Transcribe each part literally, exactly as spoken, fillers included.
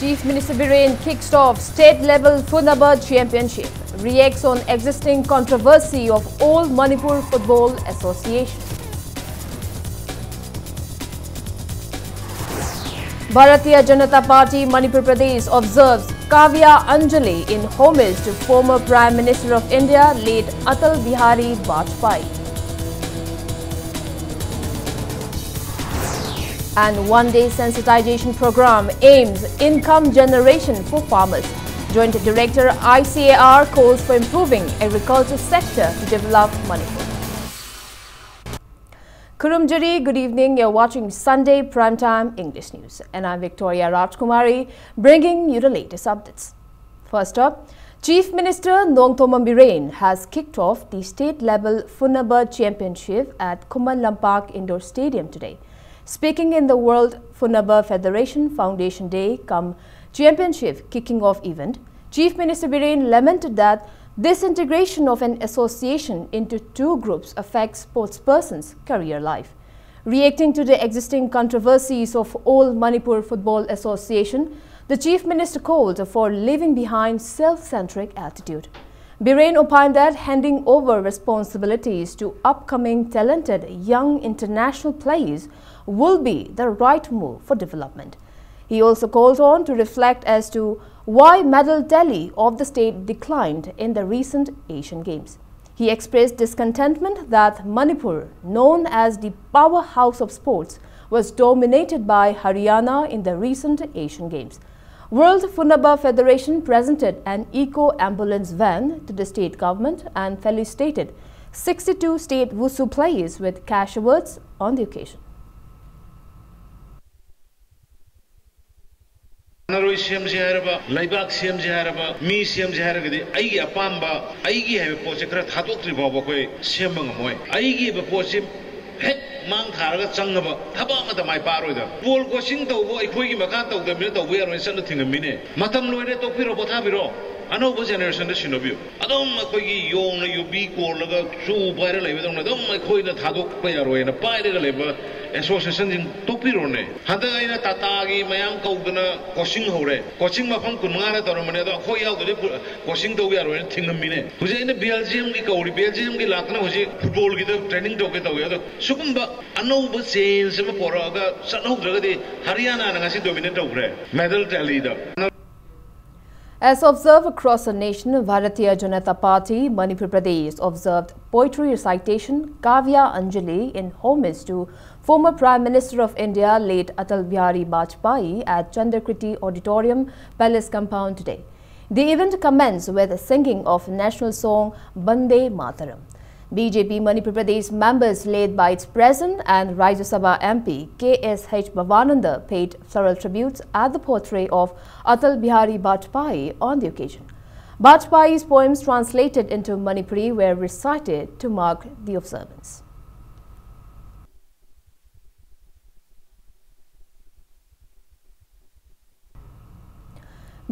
Chief Minister Biren kicks off state-level Funaba Championship, reacts on existing controversy of All Manipur Football Association. Bharatiya Janata Party Manipur Pradesh observes Kavya Anjali in homage to former Prime Minister of India, late Atal Bihari Vajpayee. And one-day sensitization program aims income generation for farmers. Joint Director I C A R calls for improving agriculture sector to develop Manipur. Kurumjari, good evening. You're watching Sunday Primetime English News, and I'm Victoria Rajkumari, bringing you the latest updates. First up, Chief Minister Nongthombam Biren has kicked off the state-level Funaba Championship at Khuman Lampak Indoor Stadium today. Speaking in the World Funaba Federation Foundation Day cum Championship kicking off event, Chief Minister Biren lamented that this integration of an association into two groups affects sportspersons' career life. Reacting to the existing controversies of All Manipur Football Association, the Chief Minister called for leaving behind self-centric attitude. Biren opined that handing over responsibilities to upcoming talented young international players will be the right move for development. He also called on to reflect as to why medal tally of the state declined in the recent Asian Games. He expressed discontentment that Manipur, known as the powerhouse of sports, was dominated by Haryana in the recent Asian Games. World Funaba Federation presented an eco ambulance van to the state government and felicitated sixty-two state Wushu players with cash awards on the occasion. ꯁꯥꯟꯅꯔꯣꯏ ꯁꯦꯝꯁꯦ ꯍꯥꯏꯔꯕ, ꯂꯩꯕꯥꯛ ꯁꯦꯝꯁꯦ ꯍꯥꯏꯔꯕ, ꯃꯤ ꯁꯦꯝꯁꯦ ꯍꯥꯏꯔꯒꯗꯤ ꯑꯩꯒꯤ ꯑꯄꯥꯝꯕ, ꯑꯩꯒꯤ ꯍꯥꯏꯕ ꯄꯣꯠꯁꯦ ꯈꯔ ꯊꯥꯗꯣꯛꯇ꯭ꯔꯤ ꯐꯥꯎꯕ ꯑꯩꯈꯣꯏ ꯁꯦꯝꯕ ꯉꯝꯃꯣꯏ꯫ ꯑꯩꯒꯤ ꯍꯥꯏꯕ ꯄꯣꯠꯁꯦ ꯍꯦꯛ ꯃꯥꯡ ꯊꯥꯔꯒ ꯆꯪꯉꯕ ꯊꯕꯛ ꯑꯃꯠꯇ ꯃꯥꯏ ꯄꯥꯛꯑꯔꯣꯏꯗ꯫ ꯕꯣꯜ ꯀꯣꯆꯤꯡ ꯇꯧꯕ ꯑꯩꯈꯣꯏꯒꯤ ꯃꯈꯥ ꯇꯧꯗꯕꯅꯤꯅ ꯇꯧꯕ ꯌꯥꯔꯣꯏꯅ ꯆꯠꯅ ꯊꯤꯡꯉꯝꯃꯤꯅꯦ꯫ ꯃꯇꯝ ꯂꯣꯏꯔꯦ, ꯇꯣꯛꯄꯤꯔꯣ, ꯄꯣꯊꯥꯕꯤꯔꯣ꯫ ꯑꯅꯧꯕ ꯖꯦꯅꯦꯔꯦꯁꯟꯗ ꯁꯤꯟꯅꯕꯤꯌꯨ꯫ ꯑꯗꯨꯝ ꯑꯩꯈꯣꯏꯒꯤ ꯌꯣꯡꯅ ꯌꯨꯕꯤ ꯀꯣꯜꯂꯒ ꯆꯨ ꯄꯥꯏꯔ ꯂꯩꯕꯗꯧꯅ ꯑꯗꯨꯝ ꯑꯩꯈꯣꯏꯅ ꯊꯥꯗꯣꯛꯄ ꯌꯥꯔꯣꯏꯅ ꯄꯥꯏꯔꯒ ꯂꯩꯕ ꯑꯦꯁꯣꯁꯤꯌꯦꯁꯟꯁꯤꯡ ꯇꯣꯛꯄꯤꯔꯣꯅꯦ꯫ ꯍꯟꯗꯛ ꯑꯩꯅ ꯇꯥꯇꯥꯒꯤ ꯃꯌꯥꯝ ꯀꯧꯗꯅ ꯀꯣꯆꯤꯡ ꯍꯧꯔꯦ꯫ ꯀꯣꯆꯤꯡ ꯃꯐꯝ ꯀꯨꯟꯃꯉꯥꯗ ꯇꯧꯔꯝꯕꯅꯦ, ꯑꯗꯣ ꯑꯩꯈꯣꯏ ꯌꯥꯎꯗ꯭ꯔꯗꯤ ꯄꯨ-, ꯀꯣꯆꯤꯡ ꯇꯧꯕ ꯌꯥꯔꯣꯏꯅ ꯊꯤꯡꯉꯝꯃꯤꯅꯦ꯫ ꯍꯧꯖꯤꯛ ꯑꯩꯅ ꯕꯦꯜꯖꯤꯌꯝꯒꯤ ꯀꯧꯔꯤ, ꯕꯦꯜꯖꯤꯌꯝꯒꯤ ꯂꯥꯛꯇꯅ ꯍꯧꯖꯤꯛ ꯐꯨꯠꯕꯣꯜꯒꯤꯗ ꯇ꯭ꯔꯦꯅꯤꯡ ꯇꯧꯒꯦ ꯇꯧꯋꯦ꯫ ꯑꯗꯣ ꯁꯤꯒꯨꯝꯕ ꯑꯅꯧꯕ ꯆꯦꯟꯖ ꯑꯃ ꯄꯣꯔꯛꯑꯒ ꯆꯠꯍꯧꯗ꯭ꯔꯒꯗꯤ ꯍꯔꯤꯌꯥꯅꯥꯅ ꯉꯁꯤ ꯗꯣꯃꯤꯅꯦꯠ ꯇꯧꯈ꯭ꯔꯦ medal ꯇꯦꯂꯤꯗ꯫ As observed across the nation, Bharatiya Janata Party, Manipur Pradesh, observed poetry recitation, Kavya Anjali, in homage to former Prime Minister of India, late Atal Bihari Vajpayee, at Chandrakriti Auditorium, Palace Compound today. The event commenced with a singing of national song Bande Mataram. B J P Manipur Pradesh members, led by its president and Rajya Sabha M P K S H Bhavananda, paid floral tributes at the portrait of Atal Bihari Vajpayee on the occasion. Vajpayee's poems translated into Manipuri were recited to mark the observance.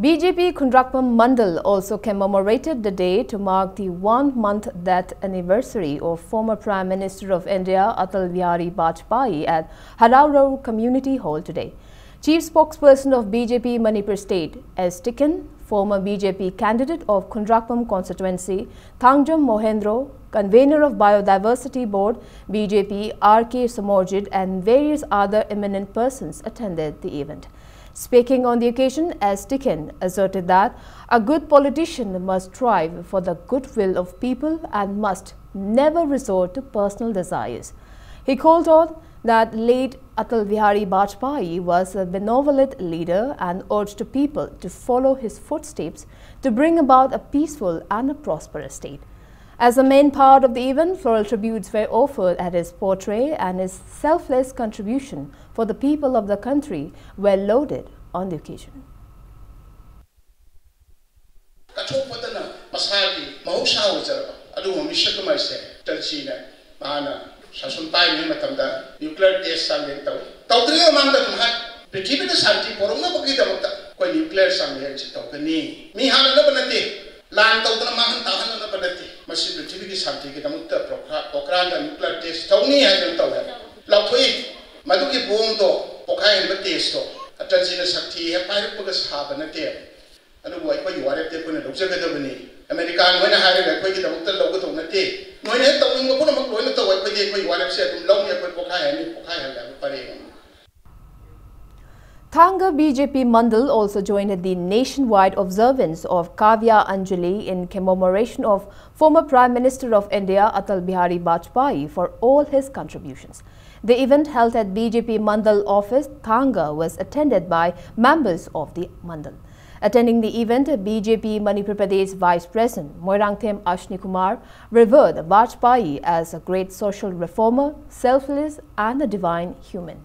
B J P Khundrakpam Mandal also commemorated the day to mark the one month death anniversary of former Prime Minister of India Atal Bihari Vajpayee at Haraurau Community Hall today. Chief spokesperson of B J P Manipur State, S Tiken, former B J P candidate of Khundrakpam constituency, Thangjam Mohendro, convener of Biodiversity Board, B J P, R K Samorjit, and various other eminent persons attended the event. Speaking on the occasion, S Tiken asserted that a good politician must strive for the goodwill of people and must never resort to personal desires. He called on that late Atal Bihari Vajpayee was a benevolent leader and urged people to follow his footsteps to bring about a peaceful and a prosperous state. As a main part of the event, floral tributes were offered at his portrait and his selfless contribution for the people of the country were lauded on the occasion. ꯀꯠꯊꯣꯛꯄꯗꯅ ꯃꯁꯥꯒꯤ ꯃꯍꯧꯁꯥ ꯑꯣꯏꯖꯔꯕ ꯑꯗꯨꯒꯨꯝꯕ ꯃꯤꯁꯛ ꯑꯃ ꯑꯁꯦ ꯑꯇꯜꯖꯤꯅ ꯃꯥꯅ ꯁꯥꯁꯟ ꯄꯥꯏꯔꯤꯉꯩ ꯃꯇꯝꯗ nuclear test ꯆꯥꯡꯌꯦꯡ ꯇꯧꯏ꯫ ꯇꯧꯗ꯭ꯔꯤꯉꯩ ꯃꯃꯥꯡꯗ ꯑꯗꯨꯝ ꯍꯥꯏ, ꯄ꯭ꯔꯤꯊꯤꯕꯤꯗ ꯁꯥꯟꯇꯤ ꯄꯣꯔꯛꯅꯕꯒꯤꯗꯃꯛꯇ ꯑꯩꯈꯣꯏ ꯅ꯭ꯌꯨꯀ꯭ꯂꯤꯌꯔ ꯆꯥꯡꯌꯦꯡꯁꯤ ꯇꯧꯒꯅꯤ꯫ ꯃꯤ ꯍꯥꯠꯅꯅꯕ ꯅꯠꯇꯦ, ꯂꯥꯟ ꯇꯧꯗꯅ ꯃꯥꯡꯍꯟ ꯇꯥꯛꯍꯟꯅꯅꯕ ꯅꯠꯇꯦ, ꯃꯁꯤ ꯄ꯭ꯔꯤꯊꯤꯕꯤꯒꯤ ꯁꯥꯟꯇꯤꯒꯤꯗꯃꯛꯇ ꯄꯣꯈ꯭ꯔꯥ-, ꯄꯣꯈ꯭ꯔꯥꯟꯗ ꯅ꯭ꯌꯨꯀ꯭ꯂꯤꯌꯔ ꯇꯦꯁ ꯇꯧꯅꯤ ꯍꯥꯏꯗꯅ ꯇꯧꯋꯦ ꯍꯥꯏꯕ ꯂꯥꯎꯊꯣꯛꯏ꯫ ꯃꯗꯨꯒꯤ ꯕꯣꯝꯗꯣ ꯄꯣꯈꯥꯏꯍꯟꯕ ꯇꯦꯁꯇꯣ ꯑꯇꯜꯖꯤꯅ ꯁꯛꯊꯤ ꯍꯦꯛ ꯄꯥꯏꯔꯛꯄꯒ ꯁꯥꯕ ꯅꯠꯇꯦ꯫ ꯑꯗꯨꯕꯨ ꯑꯩꯈꯣꯏꯒꯤ ꯋꯥꯔꯦꯞꯇꯤ ꯑꯩꯈꯣꯏꯅ ꯂꯧꯖꯒꯗꯕꯅꯤ꯫ ꯑꯃꯦꯔꯤꯀꯥꯟ ꯍꯣꯏꯅ ꯍꯥꯏꯔꯒ ꯑꯩꯈꯣꯏꯒꯤꯗꯃꯛꯇ ꯂꯧꯒꯗꯧ ꯅꯠꯇꯦ꯫ ꯅꯣꯏꯅ ꯍꯦꯛ ꯇꯧꯅꯤꯡꯕ ꯄꯨꯝꯅꯃꯛ ꯂꯣꯏꯅ ꯇꯧ, ꯑꯩꯈꯣꯏꯗꯤ ꯑꯩꯈꯣꯏꯒꯤ ꯋꯥꯔꯦꯞꯁꯦ ꯑꯗꯨꯝ ꯂꯧꯅꯤ꯫ ꯑꯩꯈꯣꯏ ꯄꯣꯈꯥꯏꯍꯟꯅꯤ, ꯄꯣꯈꯥꯏꯍꯜꯂꯦ ꯍꯥꯏꯕ ꯄꯔꯦꯡ ꯑꯃ꯫ Thanga B J P Mandal also joined the nationwide observance of Kavya Anjali in commemoration of former Prime Minister of India Atal Bihari Vajpayee for all his contributions. The event held at B J P Mandal office Thanga was attended by members of the Mandal. Attending the event, B J P Manipur Pradesh Vice President Moirangthem Ashni Kumar revered Vajpayee as a great social reformer, selfless and a divine human.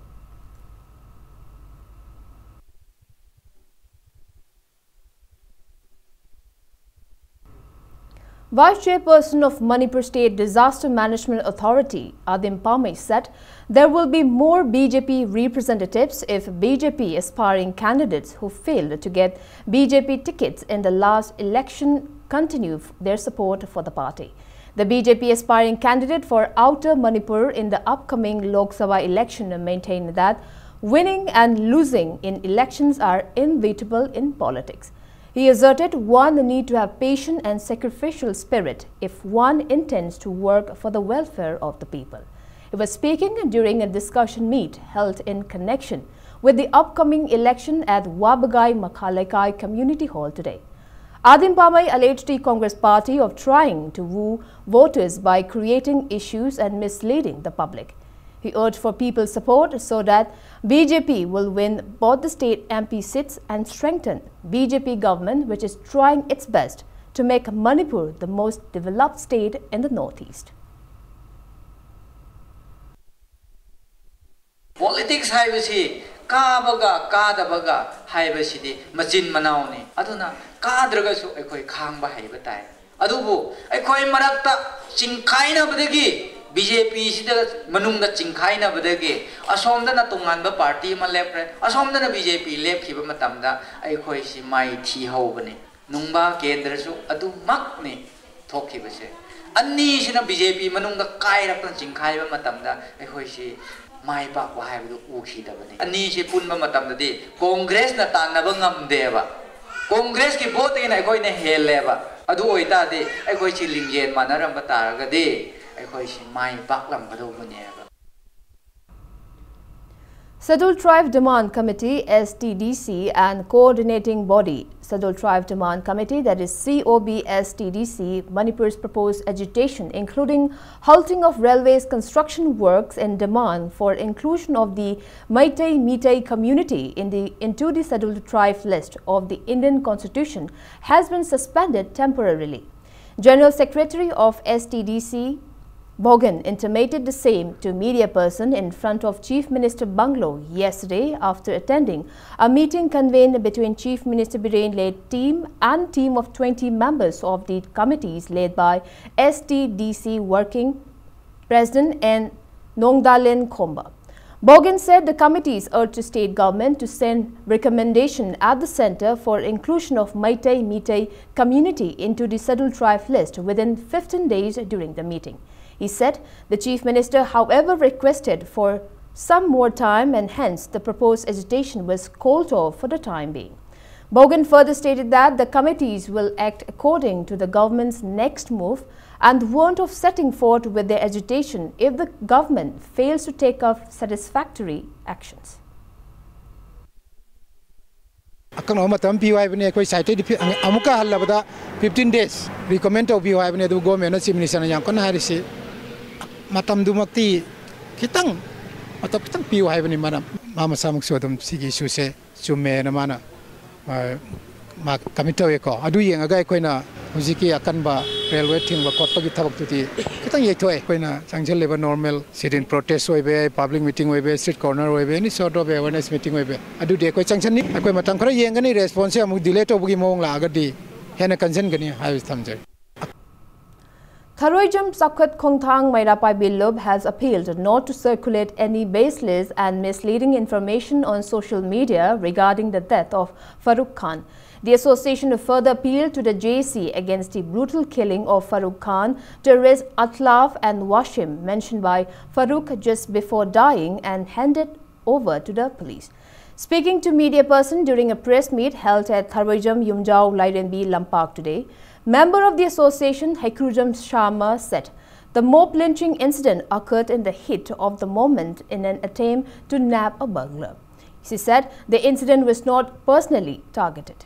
Vice Chairperson of Manipur State Disaster Management Authority, Adim Pamei, said there will be more B J P representatives if B J P aspiring candidates who failed to get B J P tickets in the last election continue their support for the party. The B J P aspiring candidate for Outer Manipur in the upcoming Lok Sabha election maintained that winning and losing in elections are inevitable in politics. He asserted one need to have patient and sacrificial spirit if one intends to work for the welfare of the people. He was speaking during a discussion meet held in connection with the upcoming election at Wabagai Makhalaikai Community Hall today. Adim Pamei alleged the Congress party of trying to woo voters by creating issues and misleading the public. He urged for people's support so that B J P will win both the state M P seats and strengthen B J P government, which is trying its best to make Manipur the most developed state in the Northeast. Politics ꯍꯥꯏꯕꯁꯤ ꯀꯥꯕꯒ ꯀꯥꯗꯕꯒ ꯍꯥꯏꯕꯁꯤꯗꯤ ꯃꯆꯤꯟ ꯃꯅꯥꯎꯅꯤ꯫ ꯑꯗꯨꯅ ꯀꯥꯗ꯭ꯔꯒꯁꯨ ꯑꯩꯈꯣꯏ ꯈꯥꯡꯕ ꯍꯩꯕ ꯇꯥꯏ꯫ ꯑꯗꯨꯕꯨ ꯑꯩꯈꯣꯏ ꯃꯔꯛꯇ ꯆꯤꯡꯈꯥꯏꯅꯕꯗꯒꯤ, B J P ꯁꯤꯗ ꯃꯅꯨꯡꯗ ꯆꯤꯡꯈꯥꯏꯅꯕꯗꯒꯤ ꯑꯁꯣꯝꯗꯅ ꯇꯣꯉꯥꯟꯕ party ꯑꯃ ꯂꯦꯞꯈ꯭ꯔꯦ, ꯑꯁꯣꯝꯗꯅ B J P ꯂꯦꯞꯈꯤꯕ ꯃꯇꯝꯗ ꯑꯩꯈꯣꯏꯁꯤ ꯃꯥꯏ ꯊꯤꯍꯧꯕꯅꯤ꯫ ꯅꯨꯡꯕꯥ ꯀꯦꯟꯗ꯭ꯔꯁꯨ ꯑꯗꯨꯃꯛꯅꯤ ꯊꯣꯛꯈꯤꯕꯁꯦ꯫ ꯑꯅꯤꯁꯤꯅ B J P ꯃꯅꯨꯡꯗ ꯀꯥꯏꯔꯛꯇꯅ ꯆꯤꯡꯈꯥꯏꯕ ꯃꯇꯝꯗ ꯑꯩꯈꯣꯏꯁꯤ ꯃꯥꯏ ꯄꯥꯛꯄ ꯍꯥꯏꯕꯗꯨ ꯎꯈꯤꯗꯕꯅꯤ꯫ ꯑꯅꯤꯁꯤ ꯄꯨꯟꯕ ꯃꯇꯝꯗꯗꯤ ꯀꯣꯡꯒ꯭ꯔꯦꯁꯅ ꯇꯥꯟꯅꯕ ꯉꯝꯗꯦꯕ꯫ ꯀꯣꯡꯒ꯭ꯔꯦꯁꯀꯤ ꯚꯣꯠꯇꯒꯤꯅ ꯑꯩꯈꯣꯏꯅ ꯍꯦꯜꯂꯦꯕ꯫ ꯑꯗꯨ ꯑꯣꯏꯇꯥꯔꯗꯤ ꯑꯩꯈꯣꯏꯁꯤ ꯂꯤꯡꯖꯦꯜ ꯃꯥꯟꯅꯔꯝꯕ ꯇꯥꯔꯒꯗꯤ ꯑꯩꯈꯣꯏꯁꯤ ꯃꯥꯏ ꯄꯥꯛꯂꯝꯒꯗꯧꯕꯅꯦꯕ꯫ Scheduled Tribe Demand Committee, S T D C, and coordinating body, Scheduled Tribe Demand Committee, that is C O B S T D C, Manipur's proposed agitation, including halting of railways construction works and demand for inclusion of the Meitei Meitei community in the, into the Scheduled Tribe list of the Indian Constitution, has been suspended temporarily. General Secretary of S T D C, Bogan intimated the same to media person in front of Chief Minister Bungalow yesterday after attending a meeting convened between Chief Minister Biren led team and team of twenty members of the committees led by S T D C Working President N Nongdalen Khomba. Bogan said the committees urged the state government to send recommendation at the center for inclusion of Meitei Meitei community into the Scheduled Tribe list within fifteen days during the meeting. He said the Chief Minister, however, requested for some more time and hence the proposed agitation was called off for the time being. Bogan further stated that the committees will act according to the government's next move and warned of setting forth with their agitation if the government fails to take up satisfactory actions. ꯑꯀꯛꯅꯕ ꯃꯇꯝ ꯄꯤꯌꯨ ꯍꯥꯏꯕꯅꯤ꯫ ꯑꯩꯈꯣꯏ ꯁꯥꯏꯠꯇꯒꯤ ꯑꯃꯨꯛꯀ ꯍꯜꯂꯕꯗ fifteen days recommend ꯇꯧꯕꯤꯌꯨ ꯍꯥꯏꯕꯅꯤ꯫ ꯑꯗꯨꯕꯨ ꯒꯣꯔꯃꯦꯟꯅ ꯆꯤꯐ ꯃꯤꯅꯤꯁꯇꯔꯅ ꯌꯥꯝ ꯀꯟꯅ ꯍꯥꯏꯔꯤꯁꯤ ꯃꯇꯝꯗꯨꯃꯛꯇꯤ ꯈꯤꯇꯪ ꯃꯇꯝ ꯈꯤꯇꯪ ꯄꯤꯌꯨ ꯍꯥꯏꯕꯅꯤ꯫ ꯃꯥꯅ ꯃꯥ ꯃꯁꯥꯃꯛꯁꯨ ꯑꯗꯨꯝ ꯁꯤꯒꯤ ꯏꯁꯨꯁꯦ ꯆꯨꯝꯃꯦꯅ ꯃꯥꯅ ꯃꯥ ꯀꯃꯤꯠ ꯇꯧꯋꯦꯀꯣ꯫ ꯑꯗꯨ ꯌꯦꯡꯉꯒ ꯑꯩꯈꯣꯏꯅ ꯍꯧꯖꯤꯛꯀꯤ ꯑꯀꯟꯕ ꯔꯦꯜꯋꯦ ꯊꯤꯡꯕ ꯈꯣꯠꯄꯒꯤ ꯊꯕꯛꯇꯨꯗꯤ ꯈꯤꯇꯪ ꯌꯩꯊꯣꯛꯑꯦ꯫ ꯑꯩꯈꯣꯏꯅ ꯆꯪꯁꯤꯜꯂꯤꯕ ꯅꯣꯔꯃꯦꯜ ꯁꯤꯠ ꯏꯟ ꯄ꯭ꯔꯣꯇꯦꯁ ꯑꯣꯏꯕ ꯌꯥꯏ, ꯄꯕ꯭ꯂꯤꯛ ꯃꯤꯇꯤꯡ ꯑꯣꯏꯕ ꯌꯥꯏ, ꯁ꯭ꯇ꯭ꯔꯤꯠ ꯀꯣꯔꯅꯔ ꯑꯣꯏꯕ ꯌꯥꯏ, ꯑꯦꯅꯤ ꯁꯣꯔꯠ ꯑꯣꯐ ꯑꯦꯋꯦꯔꯅꯦꯁ ꯃꯤꯇꯤꯡ ꯑꯣꯏꯕ ꯌꯥꯏ, ꯑꯗꯨꯗꯤ ꯑꯩꯈꯣꯏ ꯆꯪꯁꯤꯟꯅꯤ꯫ ꯑꯩꯈꯣꯏ ꯃꯇꯝ ꯈꯔ ꯌꯦꯡꯒꯅꯤ, ꯔꯦꯁꯄꯣꯟꯁꯁꯦ ꯑꯃꯨꯛ ꯗꯤꯂꯦ ꯇꯧꯕꯒꯤ ꯃꯑꯣꯡ ꯂꯥꯛꯑꯒꯗꯤ ꯍꯦꯟꯅ ꯀꯟꯁꯤꯟꯒꯅꯤ ꯍꯥꯏꯕꯁꯤ ꯊꯝꯖꯔꯤ꯫ Tharoijam Chakhat Khongthang Meira Paibi Lup has appealed not to circulate any baseless and misleading information on social media regarding the death of Farooq Khan. The association further appealed to the J C against the brutal killing of Farooq Khan to arrest Atlaf and Washim, mentioned by Farooq just before dying, and handed over to the police. Speaking to media person during a press meet held at Tharoijam Yumjao Lairenbi Lampak today, member of the association Hekrujam Sharma said the mob lynching incident occurred in the heat of the moment in an attempt to nab a burglar. She said the incident was not personally targeted.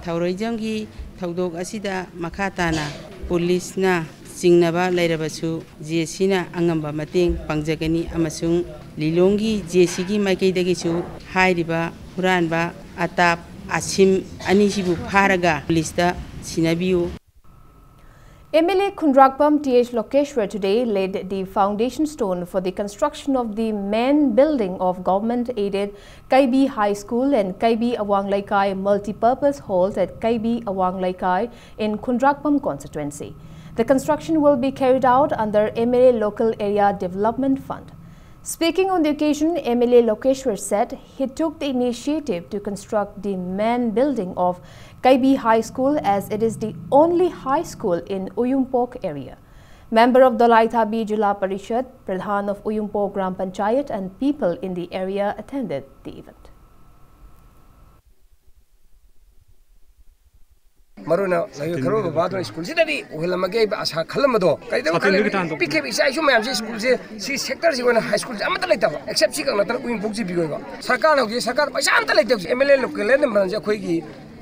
ꯊꯧꯔꯣꯏꯖꯝꯒꯤ ꯊꯧꯗꯣꯛ ꯑꯁꯤꯗ ꯃꯈꯥ ꯇꯥꯅ ꯄꯨꯂꯤꯁꯅ ꯆꯤꯡꯅꯕ ꯂꯩꯔꯕꯁꯨ J ꯁꯤꯅ ꯑꯉꯝꯕ ꯃꯇꯦꯡ ꯄꯥꯡꯖꯒꯅꯤ ꯑꯃꯁꯨꯡ ꯂꯤꯂꯣꯡꯒꯤ ꯖꯦ ꯁꯤꯒꯤ ꯃꯥꯏꯀꯩꯗꯒꯤꯁꯨ ꯍꯥꯏꯔꯤꯕ ꯍꯨꯔꯥꯟꯕ ꯑꯇꯥꯞ ꯑꯁꯤꯝ ꯑꯅꯤꯁꯤꯕꯨ ꯐꯥꯔꯒ ꯄꯨꯂꯤꯁꯇ ꯁꯤꯟꯅꯕꯤꯌꯨ꯫ M L A Khundrakpam T H Lokeshwar today laid the foundation stone for the construction of the main building of government-aided Kaibi High School and Kaibi Awang Leikai Multipurpose Hall at Kaibi Awang Leikai in Khundrakpam constituency. The construction will be carried out under M L A Local Area Development Fund. Speaking on the occasion, M L A Lokeshwar said he took the initiative to construct the main building of Kaibi High School, as it is the only high school in Uyumpok area. Member of Dolaithabi Jila Parishad, Pradhan of Uyumpok Gram Panchayat, and people in the area attended the event. ꯃꯔꯨ ꯑꯣꯏꯅ ꯂꯩꯕ ꯈꯔ ꯕꯕꯥꯗꯨꯅ ꯁ꯭ꯀꯨꯜꯁꯤꯗꯗꯤ ꯑꯣꯏꯍꯜꯂꯝꯃꯒꯦ ꯍꯥꯏꯕ ꯑꯁꯥ ꯈꯜꯂꯝꯕꯗꯣ ꯀꯩꯗꯧ ꯈꯜꯂꯦ? ꯄꯤꯛꯈꯤꯕ ꯏꯆꯥ ꯏꯁꯨ ꯃꯌꯥꯝꯁꯦ ꯁ꯭ꯀꯨꯜꯁꯦ ꯁꯤ ꯁꯦꯛꯇꯔꯁꯤ ꯑꯣꯏꯅ ꯍꯥꯏ ꯁ꯭ꯀꯨꯜꯁꯦ ꯑꯃꯠꯇ ꯂꯩꯇꯕ, ꯑꯦꯛꯁꯦꯞ ꯁꯤ ꯈꯛ ꯅꯠꯇꯅ ꯎꯌꯨꯡꯄꯣꯛ ꯖꯤ ꯄꯤ ꯑꯣꯏꯕ ꯁꯔꯀꯥꯔꯅ ꯍꯧꯖꯤꯛ ꯁꯔꯀꯥꯔ ꯄꯩꯁꯥ ꯑꯝꯇ ꯂꯩꯇꯦ꯫ ꯍꯧꯖꯤꯛ ꯑꯦꯝ ꯑꯦꯜ ꯑꯦ ꯂꯣꯀꯦꯜ ꯂꯦꯟ ꯗꯦꯕꯂꯞꯃꯦꯟꯁꯦ ꯑꯩꯈꯣꯏꯒꯤ